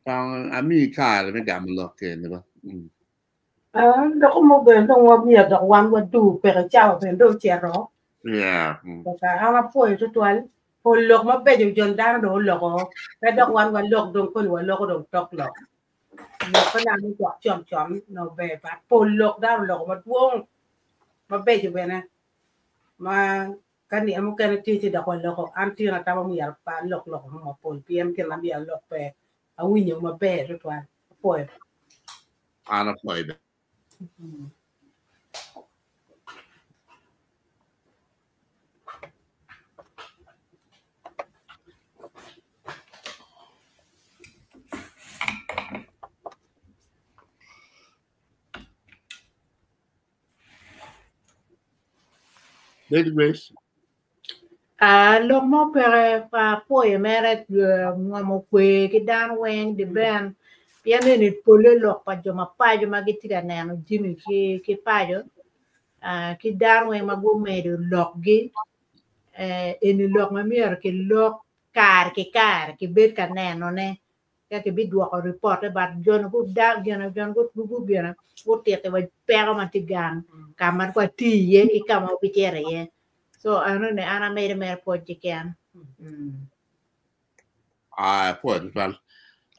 Kong amiyi kare me gamo lok eni ba. Dok mo bene dong wamyero dok wan wadur peke cawa bene dong ocito. Yeah. An apwoyo tutwal pol lok mabeco jon dano dong oloko pe dok wan walok dong koni waloko dong tok lok. Lok pe nang ocwak con con no ber but pol lok dano oloko madwong mabeco bene ma ka nino mukene tye ci dok waloko an tye atamo myero pe alok lok mo mapol pien gin ma myero alok pe awinyo maber tutwal apwoyo. An apwoyo bene. Lady Grace. Lok mo peke apwoyo mere ngomo kwe ki dano weng di ben pien eni pole lok pa jo ma paco ma gitye ka neno jami ki paco ki dano weng ma gumedo lokgi eni lok ma myero ki lok kare ki kare kibed ka nenone ka kibidwoko ripotte but joni gubino gutito wa peko ma tye gang ka ma watye iye ki ka ma wabicito iye so enoni an amedo mere pwoc keken. Ah, pwoc tutwal.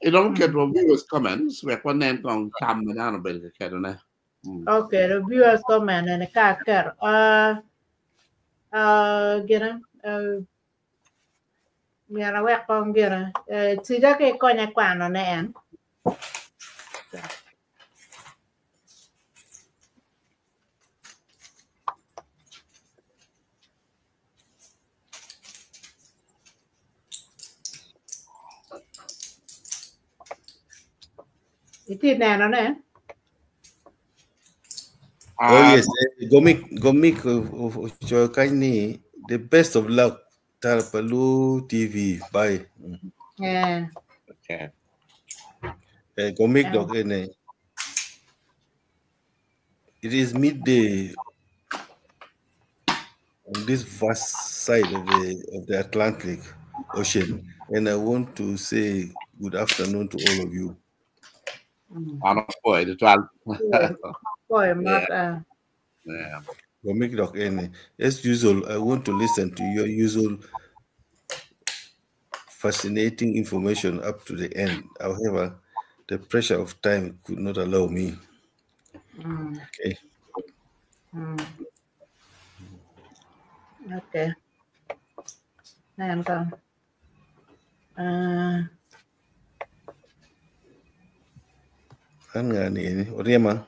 Iromo keto viewers comments wek wanen kong tam ma dano obedo ka ketone. Okay, the viewers comment eni ka aketo gine myero awek kong gine tica ki ikonya kwanone en. Itye nenone? Oh yes, gomik gomik ocoyo kany ni the best of luck Tara pa Luo TV. Bye. Yeah. Okay. Gomik dok ene. It is midday on this vast side of the Atlantic Ocean, and I want to say good afternoon to all of you. An apwoyo tutwal. Apwoyo mot. Yeah. Gomik dok ene. As usual, I want to listen to your usual fascinating information up to the end. However, the pressure of time could not allow me. Okay. Okay. Nen kong. An ngani eni Oriema.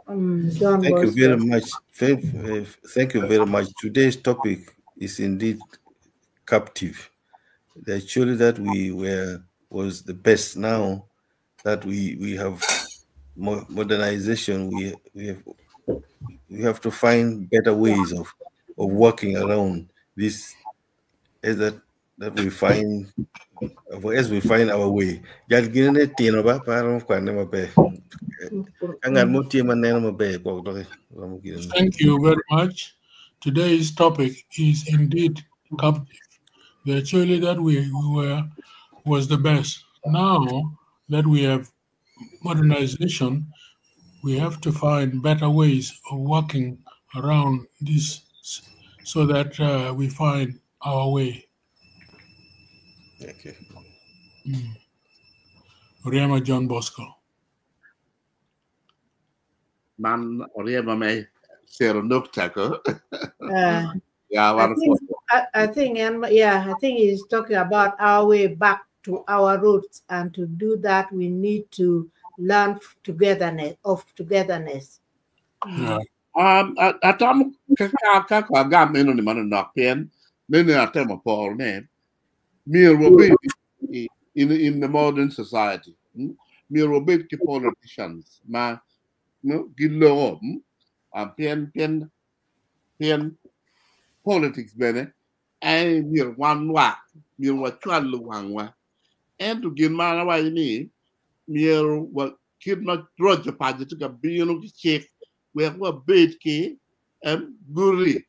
John Thank you Bosco. very much. Thank you very much. Today's topic is indeed captive. The actually that we were was the best. Now that we have modernization, we have to find better ways of working around this, as that we find as we find our way. Jal gine tino ba paro kwane maber. Ka ng'at motiyo maneno maber kwok doki romo gine. Thank you very much. Today's topic is indeed captive. The Acholi that we were was the best. Now that we have modernization, we have to find better ways of working around this so that we find our way. Okay. Oriema John Bosco. Man Oriema me sero nukta ko. Yeah, I think I think he's talking about our way back to our roots, and to do that we need to learn togetherness of togetherness. Yeah. Atamo ka ka ka gam eno ni mano nok pien nene atemo por ne Myero wabed in the modern society. Myero wabed ki politicians ma no giloko pien pien pien politics bene ai myero wan lwak myero wacwal luwangwa ento gin ma an awaco ni myero wa kit ma roco paco tye ka bino ki cik wek wabed ki guti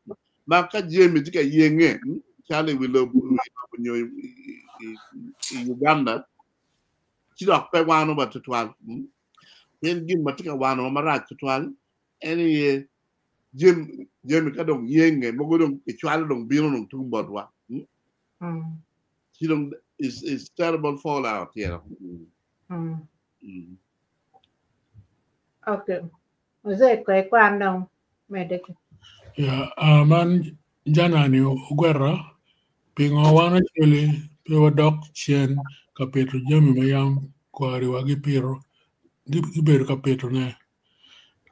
ma ka jami tye ka yenge calo i wi lobo nyo i Uganda ci dok pe wanowa tutwal. Pien gin ma tye ka wanowa marac tutwal en aye jami ka dong yenge mogo dong kicwalo dong bino dong tung botwa. Ci dong is terrible fallout you know. Okay. Mzee kwe kwan dong mede ki. Yeah, man janani ogwera pingo wan Acholi pe wadok cen ka pito jami ma yam kwariwa gipito gibedo ka pitone.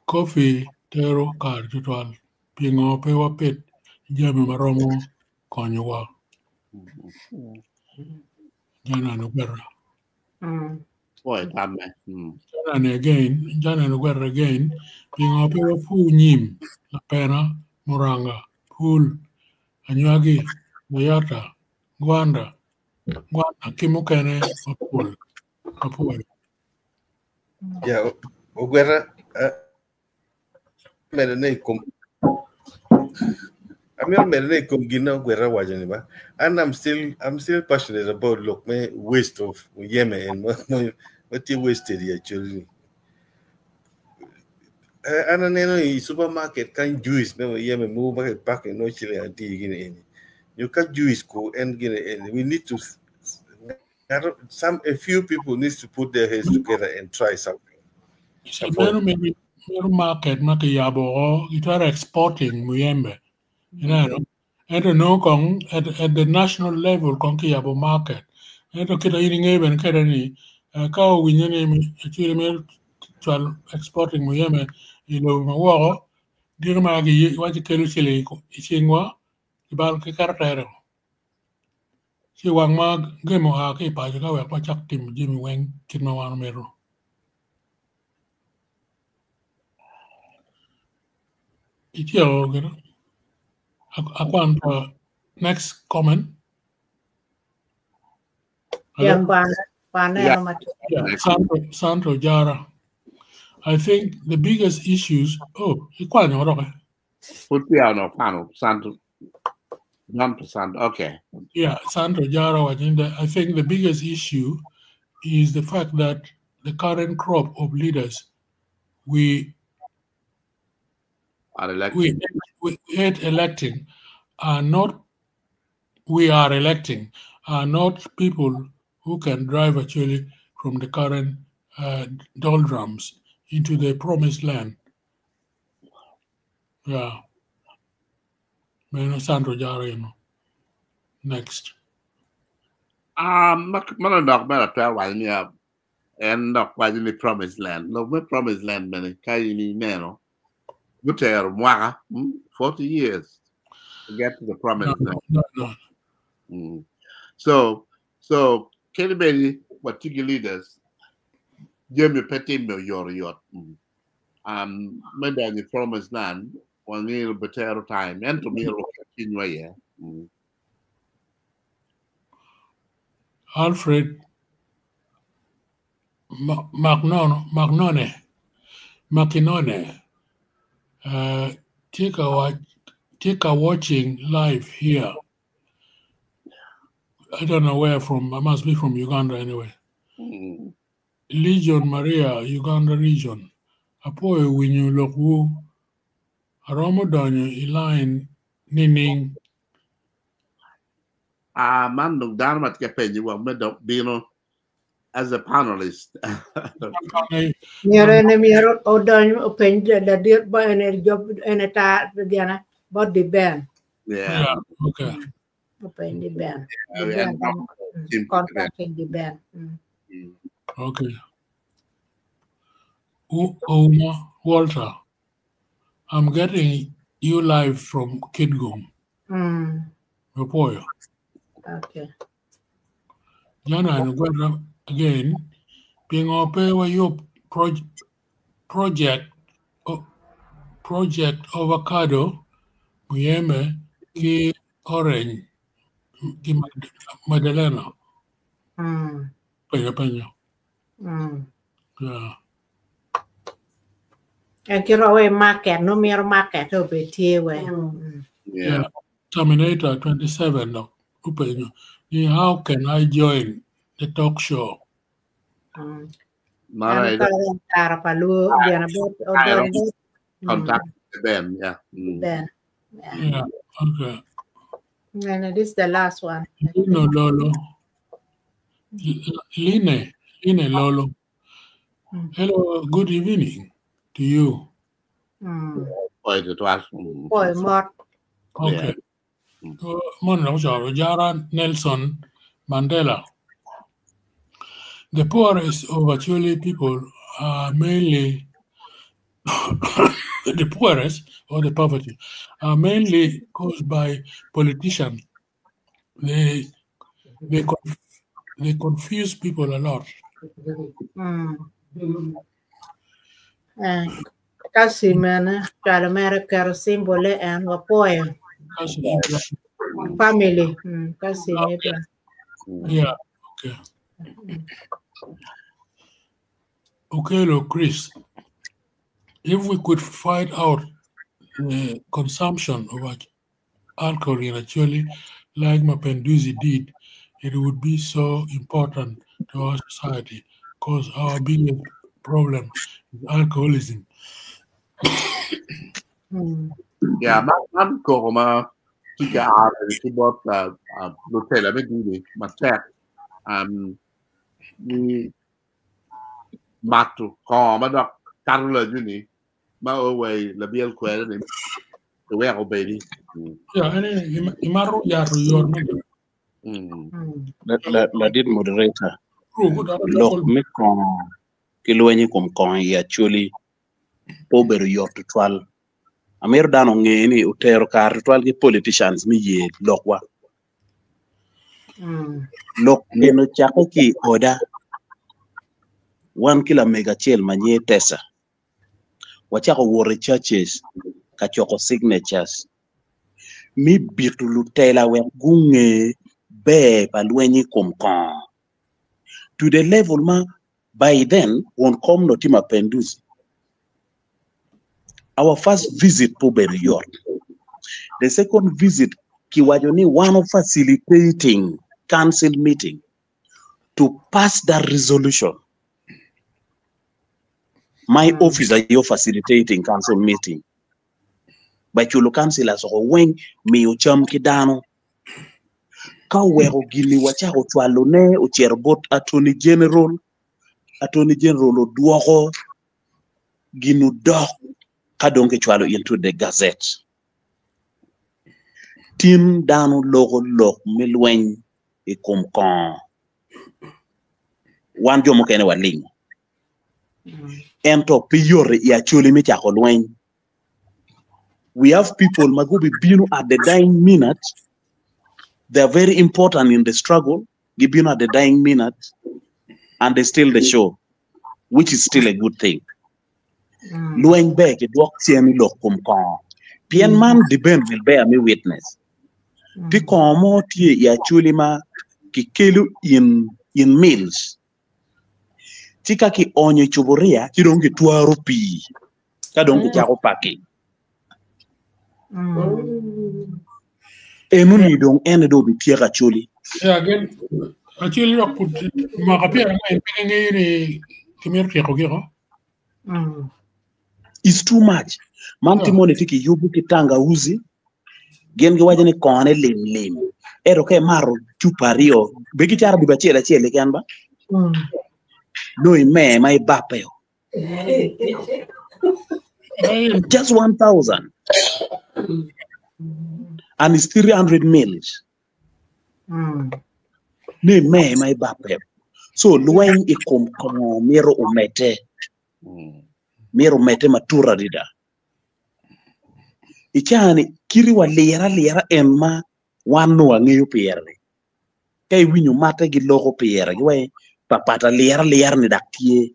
Coffee tero kare tutwal pingo pe wapit jami ma romo konyowa. Janani ogwera. Boy, tamme. Janani again, janani ogwera again, pingo pe wapur nyim lapena, muranga, pul, anywagi, mayata, gwanda, gwana ki mukene mapol. Mapol. Yeah, ogwera medo ne i kom amito medo ne i kom gin na ogwera waco ni ba and I'm still passionate about lok me waste of muyeme en ma tye wasted i Acholi ni. An aneno i supermarket kany juice me muyeme mogo ma kipacking nongo ciling adi gini eni. Nyo ka juice ku en gini eni we need to some a few people needs to put their heads together and try something. So meno meno market ma kiyabo o gitwero exporting muyembe. Ineno? Ento no kong at the national level kong kiyabo market. Ento kita in ing'eyo bene kede ni ka owinjo ni Acholi mito cwalo exporting muyembe i lobo ma woko giko ma giwaco kelo ciling i cingwa kibalo kiketo tere. Ci wang ma gemo oa ki i paco ka wek wacak timo jami weng kit ma wan omito. Ityeko gino? Akwan pa next comment. Yeah, kwan kwan Yeah. neno matek. Yeah, Santo Jara. I think the biggest issues. Oh, ikwanyo roke. Put piano kwano Santo Santo Santo. Okay. Yeah, Santo Jara. I think the biggest issue is the fact that the current crop of leaders we Are elected. we hate electing are not we are electing are not people who can drive actually from the current doldrums into the promised land. Yeah. Meno Sandro Jara, you know. Next. Mana dok mera twer waco ni en dok waco ni promised land. Lok me promised land bene ka in ineno gutero mwaka 40 years to get to the promised No, land. no, no. So kadi bedi watye ki leaders jami pe timme oyotoyot. Me donyo i promised land wangeyo betero time ento myero waket cwinywa iye. Alfred Magnone, Makinone, Tika watching live here. I don't know where from. I must be from Uganda anyway. Legion Maria, Uganda region. Apoyo winyo lokwu. Aromo donyo i line nining. Ah, man dong dano ma tye ka penyo wa me dok bino as a panelist. Myero ene myero odony openy ladit bo ene job ene ta gene bot di Ben. Yeah. Yeah, okay. Openy di Ben. Di Yeah, Ben and Tim contacting di Ben. Okay. Uma Walter, I'm getting you live from Kitgum. Apoyo. Okay. Jana Ogweno again, pingo pe wayub project avocado, muyembe ki orange ki Madalena. Penyo penyo. Yeah. En ki rowe market, no miro market obed tye we. Yeah. Terminator 27 no. Upenyo. Ni how can I join the talk show? Mara En kare tara pa luo gena bot I odon bot contact Ben, yeah. Ben. Yeah. Yeah. Okay. And this is the last one. Lino Lolo. Line. Line Lolo. Hello, good evening to you. Poi to twal. Poi mot. Okay. Mon Jara Nelson Mandela. The poorest of Acholi people are mainly the poorest or the poverty are mainly caused by politicians. They confuse people a lot. Kasi mene chwalo mere kero simbole en wapoyo. Family. Kasi okay. Yeah. Okay. Okay, look, Chris. If we could find out the consumption of alcohol in Acholi, like Mapenduzi did, it would be so important to our society because our biggest problem is alcoholism. Yeah, man koko ma tika are ki bot lutela me dini matek ni matu ko ma dok kato la juni ma owe la biel kwere ni to we obedi. Yeah, ene imaru yaru yor me. La did moderator. Lok me kon ki lwenyi kom kon i Acholi obedo yot tutwal. Amiro dano ng'e ni otero kar tutwal gi politicians mi yie lokwa. Lok geno chako ki oda. Wan kila mega achiel manyie tesa. Wachako wuotho e churches ka choko signatures. Mi bitu lutela wek gung'e ber pa lweny kom kon. To the level ma by then won kom no tima Mapenduzi. Our first visit pobedo yot. The second visit kiwacho ni one of facilitating council meeting to pass that resolution. My office are you facilitating council meeting. By chulo councillors oko weng miyo cham ki dano. Ka oweko gini wachako chwalo ne ocero bot Attorney General. Attorney General odwoko gino dok ka dong kichwalo into the gazette. Tim dano loko lok me lweny i kom kongo. Wan jo mukene walingo. Ento pi yore i Acholi me chako lweny. We have people ma gubi bino at the dying minute. They are very important in the struggle. Gibino at the dying minute and they steal the show, which is still a good thing. Lweny be ki dwok cien i lok kom kongo. Pien man Deben will bear me witness. Ti kongo mo tye i Acholi ma kikelo in mills. Ci ka ki onyo i cuburia ci dong kitwaro pii ka dong kichako packing. Eno ni dong ene dong obityeko Acholi. Yeah, again, Acholi dok mwaka 40 pe ging'eyo ni gimito tyeko giko. It's too much. Man timo ni tye kiyubo ki tangauzi, gin giwaco ni kone lim lim. Ento ka imato cupa aryo, be gicaro dubu acel acel keken ba? No ime ma ibape. Just 1,000. And it's 300 mils. Ni me ma ibape. So lweny i kom kongo miro omete. Miro omete matur adida. Icani kiri wa lira lira en ma wan no ang'eyo piere. Ka iwinyo matte giloko pire, giwaci papat alyera alyera ni dak tye.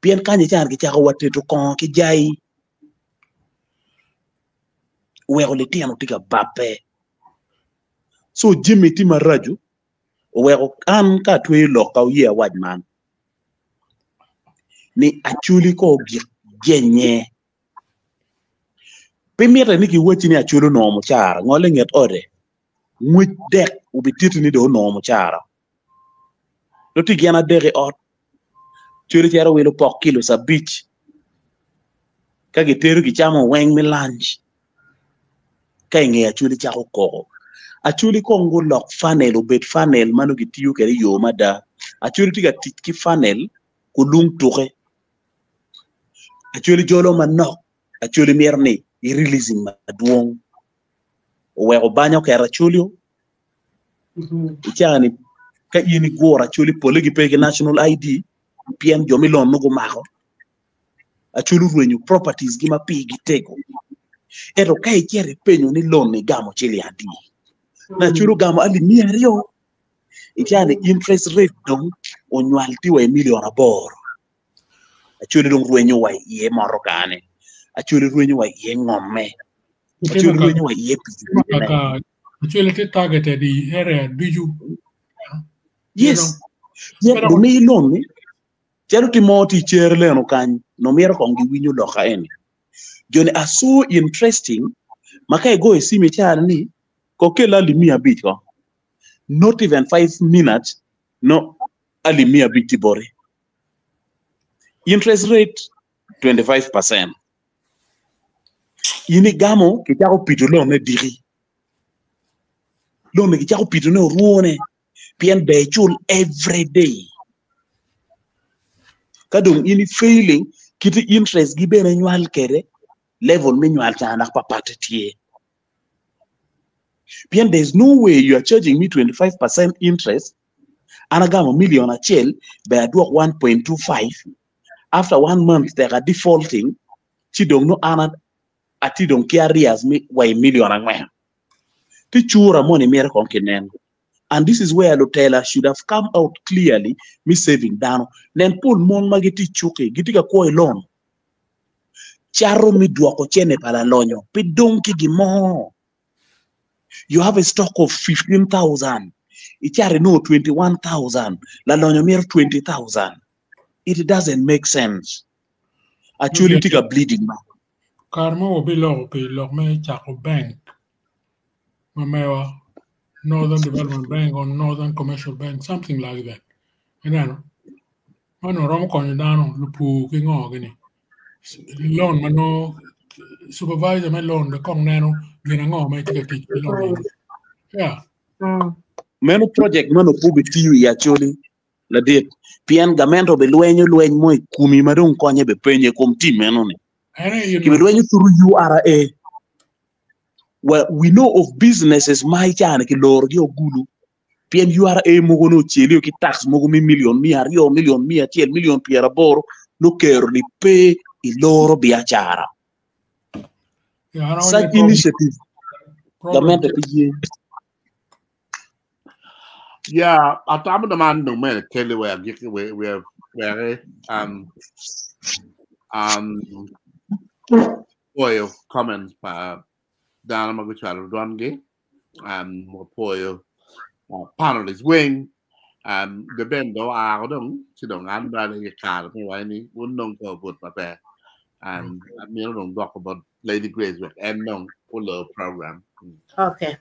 Pien kany ican kicako wa teto kongo ki jai, oweko litino tye ka babbe. So jami tye maraco oweko an ka atweyo lok ka wuye awac man ni Acholi ko ogik jenye. Pe mitte ni kiwacci ni Acholi onongo mucara, ngol i nget ode, ngwec dek obititti ni dong onongo mucara. Nongo tye gin adek i ot, Acholi cito wilo pok kilo abic, ka gitedo gicamo weng me lunch, ka i nge Acholi cako koko. Acholi kong gulok funnel obed funnel ma nongo gitiyo kwede i yo mada. Acholi tye ka tic ki funnel kulung tuke. Acholi jolo manok, Acholi mito ni i releasing madwong oweko banya oketo Acholi o. I caa ni ka in iguro Acholi pole gipe ki national ID pien jo me loan nongo gumako. Acholi orwenyo properties gi ma pigi tego. Ento ka icito ipenyo ni loan igamo ciling adi? Na Acholi ogamo alip 200 i caa ni interest rate dong onywal tye wa i million 8. Acholi dong rwenyo wa iye motokane, Acholi rwenyo wa iye ngomme, Acholi rwenyo wa iye pikipikine. Acholi tye targeted i area ducu. Yes. Pien lumiyi loan ni calo tye mo tye i cere leno kany nongo mito kong giwinyo loka eni. Joni are so interesting ma ka igoyo cim i caa ni ko kel alip 500 ko not even 5 minutes no alip 500 tye boti. Interest rate 25%. In igamo kicako pito loan ne diki. Loan ni kicako pito ne orwone pien ber icul every day. Ka dong in i failing kiti interest gi bene nywal kede level me nywal ca dok papatte tye. Pien there is no way you are charging me 25% interest an agamo 1 million ber adwok 1.25 after one month tek a defaulting ci dong no an atye dong ki arrears mi wa i 4 million. Ti cura moni mito kong kinen. And this is where Lutela should have come out clearly me saving dano. Nen pol mon ma gitye i cuki gitye ka kwo i loan. Cato mi dwoko cene pa lalonyo pe dong ki gin mo. You have a stock of 15,000. Icato inongo 21,000. Lalonyo mito 20,000. It doesn't make sense. Actually tye ka bleeding ma. Kare mo wabiloko pi lok me cako bank ma mewa Northern Development Bank or Northern Commercial Bank, something like that. Ineno? Mano romo konyo dano lupur ki ngo gini. Loan ma no supervisor me loan de kong neno gin ango ma itye ka tic ki loan eni. Yeah. Meno project meno pe obitiyo i Acholi ladit pien gamento obilwenyo lweny mo i komi ma dong konye be penye i kom tim meno ni. Ene you know. Kibilwenyo through URA. Well, we know of businesses ma i caa ni kilorogi ogulu pien URA mogo nongo ocelio ki tax mogo me 200,000,000, 100,000,000, 80,000,000 nongo kero ni pe iloro biacara. Yeah, an Such awaco ni problem, initiative problem gamente pe ye. Yeah, atamo na man dong mere kele we agiki we we we poyo comments pa dano ma gucwalo dwangi wapoyo panelists weng the ben do ako dong ci dong an bene i kare me wa ni wun dong ko but maber and amito dong dwoko bot Lady Grace wek en dong olo program. Okay.